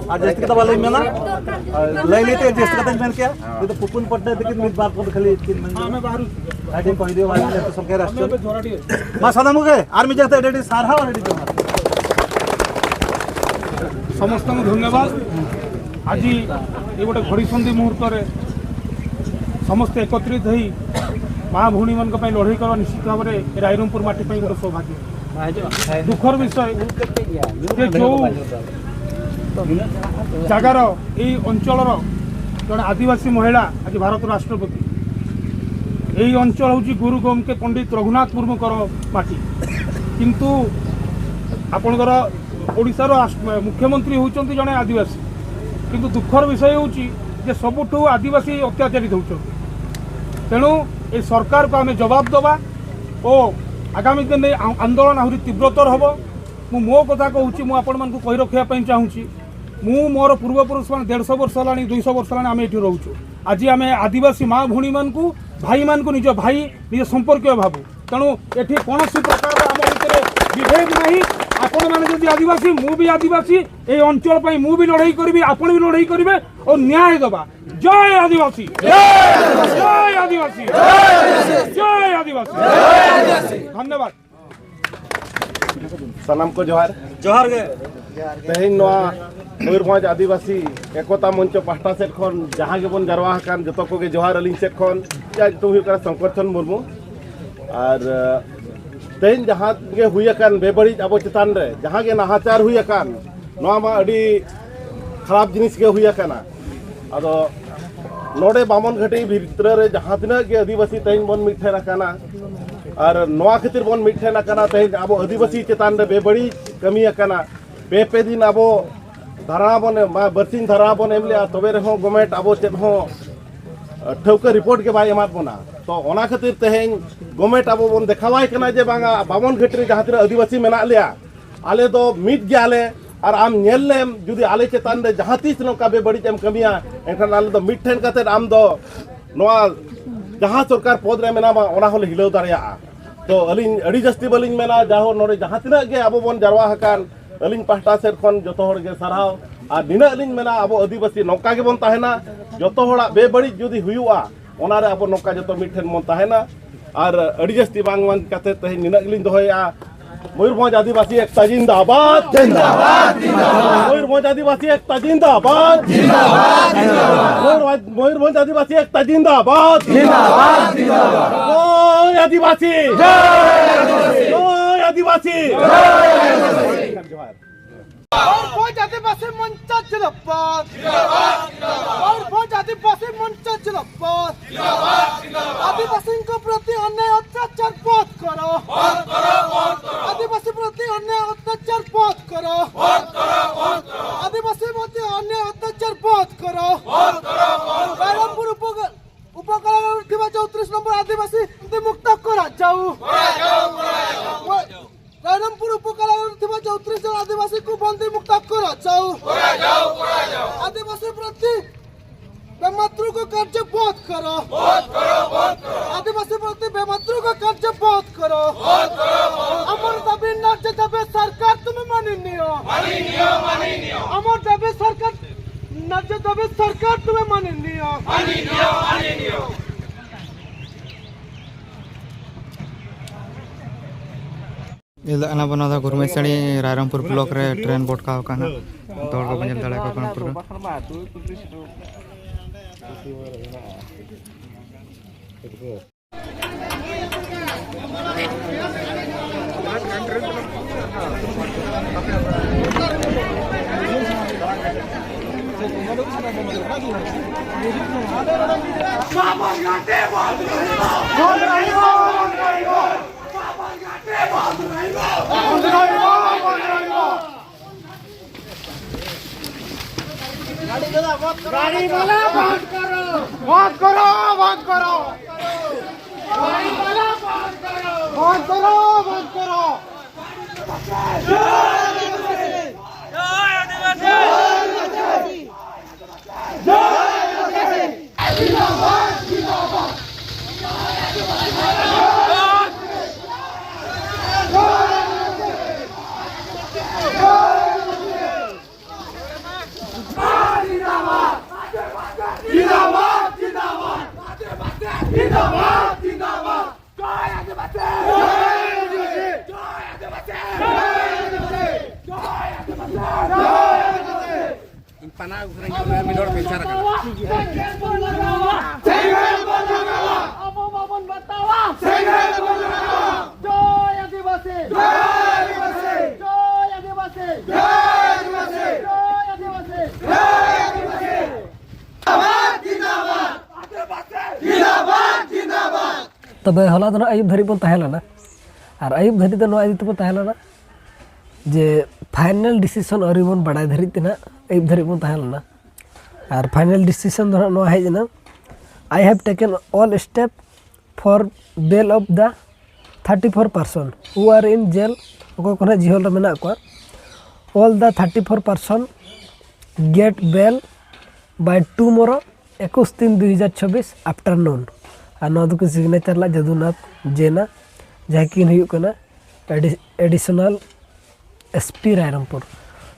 ᱟᱨ ᱡᱟᱹᱥᱛᱤ ᱠᱟᱛᱷᱟ ᱵᱟᱞᱤᱧ ᱢᱮᱱᱟ, ᱟᱨ ᱞᱟᱹᱭ ᱞᱟᱹᱭ ᱛᱮ ᱡᱟᱹᱥᱛᱤ ᱠᱟᱛᱷᱟᱧ ᱢᱮᱱ ᱠᱮᱭᱟ, ᱠᱤᱱᱛᱩ ᱯᱩᱯᱩᱱ ᱯᱟᱴᱱᱟ ᱛᱟᱹᱠᱤᱱ ᱢᱤᱫ ᱵᱟᱨ ᱠᱚ ᱠᱷᱟᱹᱞᱤ ᱠᱤᱱ ᱢᱮᱱ ᱠᱮᱭᱟ᱾ ᱟᱹᱰᱤ ᱠᱚ ᱦᱤᱡᱩᱜᱼᱟ, ᱵᱷᱟᱜᱮ ᱞᱮ ᱥᱚᱝᱠᱷᱟ ᱨᱮ ᱟᱥᱪᱚᱨᱡᱚ᱾ ᱢᱟ ᱥᱟᱱᱟᱢ ᱠᱚᱜᱮ ᱟᱨ ᱢᱤᱫ ᱡᱟᱭᱜᱟ ᱛᱮ ᱟᱹᱰᱤ ᱟᱹᱰᱤ ᱥᱟᱨᱦᱟᱣ, ᱟᱹᱰᱤ ᱟᱹᱰᱤ ᱡᱚᱦᱟᱨ᱾ ସମସ୍ତଙ୍କୁ ଧନ୍ୟବାଦ। ଆଜି ଏ ଗୋଟେ ଘଡ଼ିସନ୍ଧି ମୁହୂର୍ତ୍ତରେ ସମସ୍ତେ ଏକତ୍ରିତ ହେଇ ମା ଭଉଣୀମାନଙ୍କ ପାଇଁ ଲଢ଼େଇ କରିବା ନିଶ୍ଚିତ ଭାବରେ ଏ ରାଇରଙ୍ଗପୁର ମାଟି ପାଇଁ ଗୋଟେ ସୌଭାଗ୍ୟ। ଦୁଃଖର ବିଷୟ ଯେ ଯେଉଁ ଜାଗାର, ଏଇ ଅଞ୍ଚଳର ଜଣେ ଆଦିବାସୀ ମହିଳା ଆଜି ଭାରତ ରାଷ୍ଟ୍ରପତି, ଏଇ ଅଞ୍ଚଳ ହେଉଛି ଗୁରୁ ଗୋମକେ ପଣ୍ଡିତ ରଘୁନାଥ ମୁର୍ମୁଙ୍କର ମାଟି। କିନ୍ତୁ ଆପଣଙ୍କର ଓଡ଼ିଶାର ରାଷ୍ଟ୍ର-, ମୁଖ୍ୟମନ୍ତ୍ରୀ ହେଉଛନ୍ତି ଜଣେ ଆଦିବାସୀ। କିନ୍ତୁ ଦୁଃଖର ବିଷୟ ହେଉଛି ଯେ ସବୁଠୁ ଆଦିବାସୀ ଅତ୍ୟାଚାରିତ ହେଉଛନ୍ତି। ତେଣୁ ଏ ସରକାରକୁ ଆମେ ଜବାବ ଦେବା ଓ ଆଗାମୀ ଦିନରେ ଆ-, ଆନ୍ଦୋଳନ ଆହୁରି ତୀବ୍ରତର ହେବ। ମୁଁ ମୋ କଥା କହୁଛି, ମୁଁ ଆପଣମାନଙ୍କୁ କହି ରଖିବା ପାଇଁ ଚାହୁଁଛି, ମୁଁ ମୋର ପୂର୍ବପୁରୁଷମାନେ ଦେଢ଼ଶହ ବର୍ଷ ହେଲାଣି, ଦୁଇଶହ ବର୍ଷ ହେଲାଣି ଆମେ ଏଠି ରହୁଛୁ। ଆଜି ଆମେ ଆଦିବାସୀ ମା ଭଉଣୀମାନଙ୍କୁ, ଭାଇମାନଙ୍କୁ ନିଜ ଭାଇ, ନିଜ ସମ୍ପର୍କୀୟ ଭାବୁ। ତେଣୁ ଏଠି କୌଣସି ପ୍ରକାରର ଆମ ଭିତରେ ଯଦି ଆଦିବାସୀ, ମୁଁ ବି ଆଦିବାସୀ, ଏଇ ଅଞ୍ଚଳ ପାଇଁ ମୁଁ ବି ଲଢ଼େଇ କରିବି, ଆପଣ ବି ଲଢ଼େଇ କରିବେ ଓ ନ୍ୟାୟ ଦେବା। ଜୟ ଆଦିବାସୀ, ଜୟ ଆଦିବାସୀ, ଜୟ ଆଦିବାସୀ। ଧନ୍ୟବାଦ। ᱥᱟᱱᱟᱢ ᱠᱚ ᱡᱚᱦᱟᱨ᱾ ᱡᱚᱦᱟᱨ ᱜᱮ᱾ ᱛᱮᱦᱮᱧ ᱱᱚᱣᱟ ᱢᱚᱭᱩᱨᱵᱷᱚᱸᱡᱽ ᱟᱹᱫᱤᱵᱟᱹᱥᱤ ᱮᱠᱚᱛᱟ ᱢᱚᱧᱪᱚ ᱯᱟᱦᱴᱟ ᱥᱮᱫ ᱠᱷᱚᱱ ᱡᱟᱦᱟᱸ ᱜᱮᱵᱚᱱ ᱡᱟᱨᱣᱟ ᱟᱠᱟᱱ, ᱡᱚᱛᱚ ᱠᱚᱜᱮ ᱡᱚᱦᱟᱨ ᱟᱹᱞᱤᱧ ᱥᱮᱫ ᱠᱷᱚᱱ᱾ ᱤᱧᱟᱹᱜ ᱧᱩᱛᱩᱢ ᱦᱩᱭᱩᱜ ᱠᱟᱱᱟ ᱥᱚᱝᱠᱚᱨ ᱪᱚᱸᱫᱽ ᱢᱩᱨᱢᱩ᱾ ᱟᱨ, ᱟᱸ, ᱛᱮᱦᱮᱧ ᱡᱟᱦᱟᱸ ᱜᱮ ᱦᱩᱭ ᱟᱠᱟᱱ ᱵᱮᱵᱟᱹᱲᱤᱡ ᱟᱵᱚ ᱪᱮᱛᱟᱱ ᱨᱮ, ᱡᱟᱦᱟᱸ ᱜᱮ ᱱᱟᱦᱟᱪᱟᱨ ᱦᱩᱭ ᱟᱠᱟᱱ, ᱱᱚᱣᱟ ᱢᱟ ᱟᱹᱰᱤ ᱠᱷᱟᱨᱟᱯ ᱡᱤᱱᱤᱥ ᱜᱮ ᱦᱩᱭ ᱟᱠᱟᱱᱟ᱾ ᱟᱫᱚ ᱱᱚᱰᱮ ᱵᱟᱢᱚᱱ ᱜᱷᱟᱹᱴᱤ ᱵᱷᱤᱛᱨᱤ ᱨᱮ ᱡᱟᱦᱟᱸ ᱛᱤᱱᱟᱹᱜ ᱜᱮ ᱟᱹᱫᱤᱵᱟᱹᱥᱤ ᱛᱮᱦᱮᱧ ᱵᱚᱱ ᱢᱤᱫ ᱴᱷᱮᱱ ᱟᱠᱟᱱᱟ, ᱟᱨ ᱱᱚᱣᱟ ᱠᱷᱟᱹᱛᱤᱨ ᱵᱚᱱ ᱢᱤᱫ ᱴᱷᱮᱱ ᱟᱠᱟᱱᱟ, ᱛᱮᱦᱮᱧ ᱟᱵᱚ ᱟᱹᱫᱤᱵᱟᱹᱥᱤ ᱪᱮᱛᱟᱱ ᱨᱮ ᱵᱮᱵᱟᱹᱲᱤᱡ ᱠᱟᱹᱢᱤ ᱟᱠᱟᱱᱟ᱾ ᱯᱮ ᱯᱮ ᱫᱤᱱ ᱟᱵᱚ ᱫᱷᱟᱨᱱᱟ ᱵᱚᱱ ᱮᱢ, ᱵᱟᱨᱥᱤᱧ ᱫᱷᱟᱨᱱᱟ ᱵᱚᱱ ᱮᱢ ᱞᱮᱜᱼᱟ, ᱛᱚᱵᱮ ᱨᱮᱦᱚᱸ ᱜᱚᱵᱷᱢᱮᱱᱴ ᱟᱵᱚ ᱪᱮᱫ ᱦᱚᱸ ᱴᱷᱟᱹᱣᱠᱟᱹ ᱨᱤᱯᱳᱨᱴ ᱜᱮ ᱵᱟᱭ ᱮᱢᱟᱫ ᱵᱚᱱᱟ᱾ ᱛᱚ ᱚᱱᱟ ᱠᱷᱟᱹᱛᱤᱨ ᱛᱮᱦᱮᱧ ᱜᱚᱵᱷᱢᱮᱱᱴ ᱟᱵᱚ ᱵᱚᱱ ᱫᱮᱠᱷᱟᱣᱟᱭ ᱠᱟᱱᱟ ᱡᱮ ᱵᱟᱝᱟ, ᱵᱟᱢᱚᱱ ᱜᱷᱟᱹᱴᱤ ᱨᱮ ᱡᱟᱦᱟᱸ ᱛᱤᱱᱟᱹᱜ ᱟᱹᱫᱤᱵᱟᱹᱥᱤ ᱢᱮᱱᱟᱜ ᱞᱮᱭᱟ, ᱟᱞᱮ ᱫᱚ ᱢᱤᱫ ᱜᱮᱭᱟᱞᱮ᱾ ᱟᱨ ᱟᱢ ᱧᱮᱞ ᱞᱮᱢ, ᱡᱩᱫᱤ ᱟᱞᱮ ᱪᱮᱛᱟᱱ ᱨᱮ ᱡᱟᱦᱟᱸ ᱛᱤᱥ ᱱᱚᱝᱠᱟ ᱵᱮᱵᱟᱹᱲᱤᱡ ᱮᱢ ᱠᱟᱹᱢᱤᱭᱟ, ᱮᱱᱠᱷᱟᱱ ᱟᱞᱮ ᱫᱚ ᱢᱤᱫ ᱴᱷᱮᱱ ᱠᱟᱛᱮᱫ ᱟᱢ ᱫᱚ ᱱᱚᱣᱟ ᱡᱟᱦᱟᱸ ᱥᱚᱨᱠᱟᱨ ᱯᱚᱫᱽ ᱨᱮ ᱢᱮᱱᱟᱢᱟ, ᱚᱱᱟ ᱦᱚᱸᱞᱮ ᱦᱤᱞᱟᱹᱣ ᱫᱟᱲᱮᱭᱟᱜᱼᱟ᱾ ᱛᱚ ᱟᱹᱞᱤᱧ ᱟᱹᱰᱤ ᱡᱟᱹᱥᱛᱤ ᱵᱟᱹᱞᱤᱧ ᱢᱮᱱᱟ, ᱡᱟᱦᱳ ᱱᱚᱰᱮ ᱡᱟᱦᱟᱸ ᱛᱤᱱᱟᱹᱜ ᱜᱮ ᱟᱵᱚ ᱵᱚᱱ ᱡᱟᱨᱣᱟ ᱟᱠᱟᱱ, ᱟᱹᱞᱤᱧ ᱯᱟᱦᱴᱟ ᱥᱮᱫ ᱠᱷᱚᱱ ᱡᱚᱛᱚ ᱦᱚᱲ ᱜᱮ ᱥᱟᱨᱦᱟᱣ᱾ ᱟᱨ ᱱᱤᱱᱟᱹᱜ ᱞᱤᱧ ᱢᱮᱱᱟ, ᱟᱵᱚ ᱟᱹᱫᱤᱵᱟᱹᱥᱤ ᱱᱚᱝᱠᱟ ᱜᱮᱵᱚᱱ ᱛᱟᱦᱮᱱᱟ᱾ ᱡᱚᱛᱚ ᱦᱚᱲᱟᱜ ᱵᱮᱵᱟᱹᱲᱤᱡ ᱡᱩᱫᱤ ᱦᱩᱭᱩᱜᱼᱟ, ᱚᱱᱟᱨᱮ ᱟᱵᱚ ᱱᱚᱝᱠᱟ ᱡᱚᱛᱚ ᱢᱤᱫ ᱴᱷᱮᱱ ᱵᱚᱱ ᱛᱟᱦᱮᱱᱟ᱾ ᱟᱨ ᱟᱹᱰᱤ ᱡᱟᱹᱥᱛᱤ ᱵᱟᱝ ᱢᱮᱱ ᱠᱟᱛᱮ ᱛᱮᱦᱮᱧ ᱱᱤᱱᱟᱹᱜ ᱜᱮᱞᱤᱧ ᱫᱚᱦᱚᱭᱮᱫᱼᱟ᱾ ᱢᱚᱭᱩᱨᱵᱷᱚᱸᱡᱽ ᱟᱹᱫᱤᱵᱟᱹᱥᱤ ᱮᱠᱛᱟ ᱡᱤᱱᱫᱟᱵᱟᱫ᱾ ᱡᱤᱱᱫᱟᱵᱟᱫ, ᱡᱤᱱᱫᱟᱵᱟᱫ। ᱢᱚᱭᱩᱨᱵᱷᱚᱸᱡᱽ ᱟᱹᱫᱤᱵᱟᱹᱥᱤ ᱮᱠᱛᱟ ᱡᱤᱱᱫᱟᱵᱟᱫ। ᱡᱤᱱᱫᱟᱵᱟᱫ, ᱡᱤᱱᱫᱟᱵᱟᱫ। ᱢᱚᱭᱩᱨᱵᱷᱚᱸᱡᱽ, ᱢᱚᱭᱩᱨᱵᱷᱚᱸᱡᱽ ᱟᱹᱫᱤᱵᱟᱹᱥᱤ ᱮᱠᱛᱟ ᱡᱤᱱᱫᱟᱵᱟᱫ। ᱡᱤᱱᱫᱟᱵᱟᱫ, ᱡᱤᱱᱫᱟᱵᱟᱫ। ᱡᱚᱭ ᱟᱹᱫᱤᱵᱟᱹᱥᱤ। ᱡᱚᱭ ᱟᱹᱫᱤᱵᱟᱹᱥᱤ। ᱡᱚᱭ ᱟᱹᱫᱤᱵᱟᱹᱥᱤ। ᱡᱚᱦᱟᱨ। ᱢᱚᱭᱩᱨᱵᱷᱚᱸᱡᱽ ᱟᱹᱫᱤᱵᱟᱹᱥᱤ ᱢᱚᱧᱪᱚ ᱡᱤᱱᱫᱟᱵᱟᱫ। ମୟୂରଭଞ୍ଜ ଆଦିବାସୀ ମଞ୍ଚ ଜିନ୍ଦାବାଦ। ଆଦିବାସୀଙ୍କ ପ୍ରତି ଅନ୍ୟାୟ ଅତ୍ୟାଚାର ବନ୍ଦ କର। ଆଦିବାସୀ ପ୍ରତି ଅନ୍ୟାୟ ଅତ୍ୟାଚାର ବନ୍ଦ କର। ଆଦିବାସୀ ପ୍ରତି ଅନ୍ୟାୟ ଅତ୍ୟାଚାର ବନ୍ଦ କର। ରାଇରଙ୍ଗପୁର ଉପ-, ଉପକୂଳରେ ଥିବା ଚଉତିରିଶ ନମ୍ବର ଆଦିବାସୀ ମୁକ୍ତ କରାଯାଉ। ରାଇରଙ୍ଗପୁର ଉପକୂଳରେ ଥିବା ଚଉତିରିଶ ଜଣ ଆଦିବାସୀଙ୍କୁ ବନ୍ଦୀ ମୁକ୍ତ କରାଯାଉ। ଆଦିବାସୀ ପ୍ରତି ବେମାତୃକ କାର୍ଯ୍ୟ ବନ୍ଦ କର। ଆଦିବାସୀ ପ୍ରତି ବେମାତୃକ କାର୍ଯ୍ୟ ବନ୍ଦ କର। ଆମର ଦାବି ନ୍ୟାୟ ଦେବେ ସରକାର, ତୁମେ ମାନି আমার দাবি সরকার, ন্যায্য দাবি সরকার তুমি মাননীয়। ᱧᱮᱞ ᱫᱟᱲᱮᱭᱟᱜ ᱠᱟᱱᱟ ᱵᱚᱱ, ᱱᱚᱣᱟ ᱫᱚ ᱜᱩᱨᱢᱮᱥᱟᱹᱲᱤ ᱨᱟᱭᱨᱚᱝᱯᱩᱨ ᱵᱞᱚᱠ ᱨᱮ ᱴᱨᱮᱱ ᱵᱚᱴᱠᱟᱣ ᱟᱠᱟᱱᱟ᱾ ᱡᱚᱛᱚ ᱦᱚᱲ ᱠᱚᱵᱚᱱ ᱧᱮᱞ ᱫᱟᱲᱮᱭᱟᱜ ᱠᱟᱱᱟ ᱯᱩᱨᱟᱹ᱾ गाड़ी वाला बंद करो। बंद करो, बंद करो। गाड़ी वाला बंद करो। बंद करो, बंद करो। ᱤᱧ ᱯᱟᱱᱟ ᱟᱹᱜᱩ ᱠᱟᱹᱱᱟᱹᱧ, ᱢᱤᱫ ᱦᱚᱲ ᱯᱮᱱᱥᱟᱨ ᱟᱠᱟᱱᱟ᱾ ᱟᱵᱚ ᱵᱟᱵᱚᱱ ᱵᱟᱛᱟᱣᱟ᱾ ᱡᱚᱭ ᱟᱹᱫᱤᱵᱟᱹᱥᱤ᱾ ᱡᱚᱭ ᱟᱹᱫᱤᱵᱟᱹᱥᱤ᱾ ᱡᱚᱭ ᱟᱹᱫᱤᱵᱟᱹᱥᱤ᱾ ᱡᱚᱭ ᱟᱹᱫᱤᱵᱟᱹᱥᱤ᱾ ᱛᱚᱵᱮ ᱦᱚᱞᱟ ᱫᱚ ᱱᱟᱜ ᱟᱹᱭᱩᱵ ᱫᱷᱟᱹᱨᱤᱡ ᱵᱚᱱ ᱛᱟᱦᱮᱸ ᱞᱮᱱᱟ, ᱟᱨ ᱟᱹᱭᱩᱵ ᱫᱷᱟᱹᱨᱤᱡ ᱫᱚ ᱱᱚᱣᱟ ᱤᱫᱤ ᱛᱮᱵᱚᱱ ᱛᱟᱦᱮᱸ ᱞᱮᱱᱟ ᱡᱮ final decision ᱟᱹᱣᱨᱤ ᱵᱚᱱ ᱵᱟᱲᱟᱭ ᱫᱷᱟᱹᱨᱤᱡ ᱛᱮ ᱱᱟᱜ ᱟᱹᱭᱩᱵ ᱫᱷᱟᱹᱨᱤᱡ ᱵᱚᱱ ᱛᱟᱦᱮᱸ ᱞᱮᱱᱟ᱾ ᱟᱨ final decision ᱫᱚ ᱱᱟᱜ ᱱᱚᱣᱟ ᱦᱮᱡ ᱮᱱᱟ, "I have taken all step for bail of the thirty four person who are in jail", ᱚᱠᱚᱭ ᱠᱚ ᱱᱟᱜ ᱡᱤᱦᱚᱞ ᱨᱮ ᱢᱮᱱᱟᱜ ᱠᱚᱣᱟ, "all the thirty four person get bail by tomorrow, ᱮᱠᱩᱥ ᱛᱤᱱ ᱫᱩ ᱦᱟᱡᱟᱨ ᱪᱷᱟᱵᱵᱤᱥ afternoon". ᱟᱨ ᱱᱚᱣᱟ ᱫᱚᱠᱚ signature ᱞᱮᱫ ᱡᱟᱫᱩᱱᱟᱛᱷ ᱡᱮᱱᱟ, ᱡᱟᱦᱟᱸᱭ ᱠᱤᱱ ᱦᱩᱭᱩᱜ ᱠᱟᱱᱟ ᱮᱰᱤ-, additional S P ᱨᱟᱭᱨᱚᱝᱯᱩᱨ᱾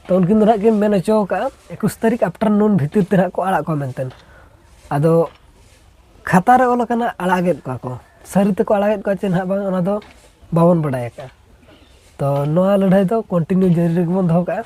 ᱛᱚ ᱩᱱᱠᱤᱱ ᱫᱚ ᱱᱟᱦᱟᱜ ᱠᱤᱱ ᱢᱮᱱ ᱦᱚᱪᱚ ᱟᱠᱟᱫᱼᱟ ᱮᱠᱩᱥ ᱛᱟᱹᱨᱤᱠᱷ ᱟᱯᱴᱟᱨ ᱱᱩᱱ ᱵᱷᱤᱛᱤᱨ ᱛᱮ ᱱᱟᱦᱟᱜ ᱠᱚ ᱟᱲᱟᱜ ᱠᱚᱣᱟ ᱢᱮᱱᱛᱮ᱾ ᱟᱫᱚ ᱠᱷᱟᱛᱟ ᱨᱮ ᱚᱞ ᱟᱠᱟᱱᱟ ᱟᱲᱟᱜᱮᱫ ᱠᱚᱣᱟ ᱠᱚ, ᱥᱟᱹᱨᱤ ᱛᱮᱠᱚ ᱟᱲᱟᱜᱮᱫ ᱠᱚᱣᱟ ᱪᱮ ᱱᱟᱦᱟᱜ ᱵᱟᱝ, ᱚᱱᱟ ᱫᱚ ᱵᱟᱵᱚᱱ ᱵᱟᱰᱟᱭ ᱟᱠᱟᱫᱼᱟ᱾ ᱛᱚ ᱱᱚᱣᱟ ᱞᱟᱹᱲᱦᱟᱹᱭ ᱫᱚ ᱠᱚᱱᱴᱤᱱᱤᱭᱩ ᱡᱟᱹᱨᱤ ᱨᱮᱜᱮ ᱵᱚᱱ ᱫᱚᱦᱚ ᱠᱟᱜᱼᱟ᱾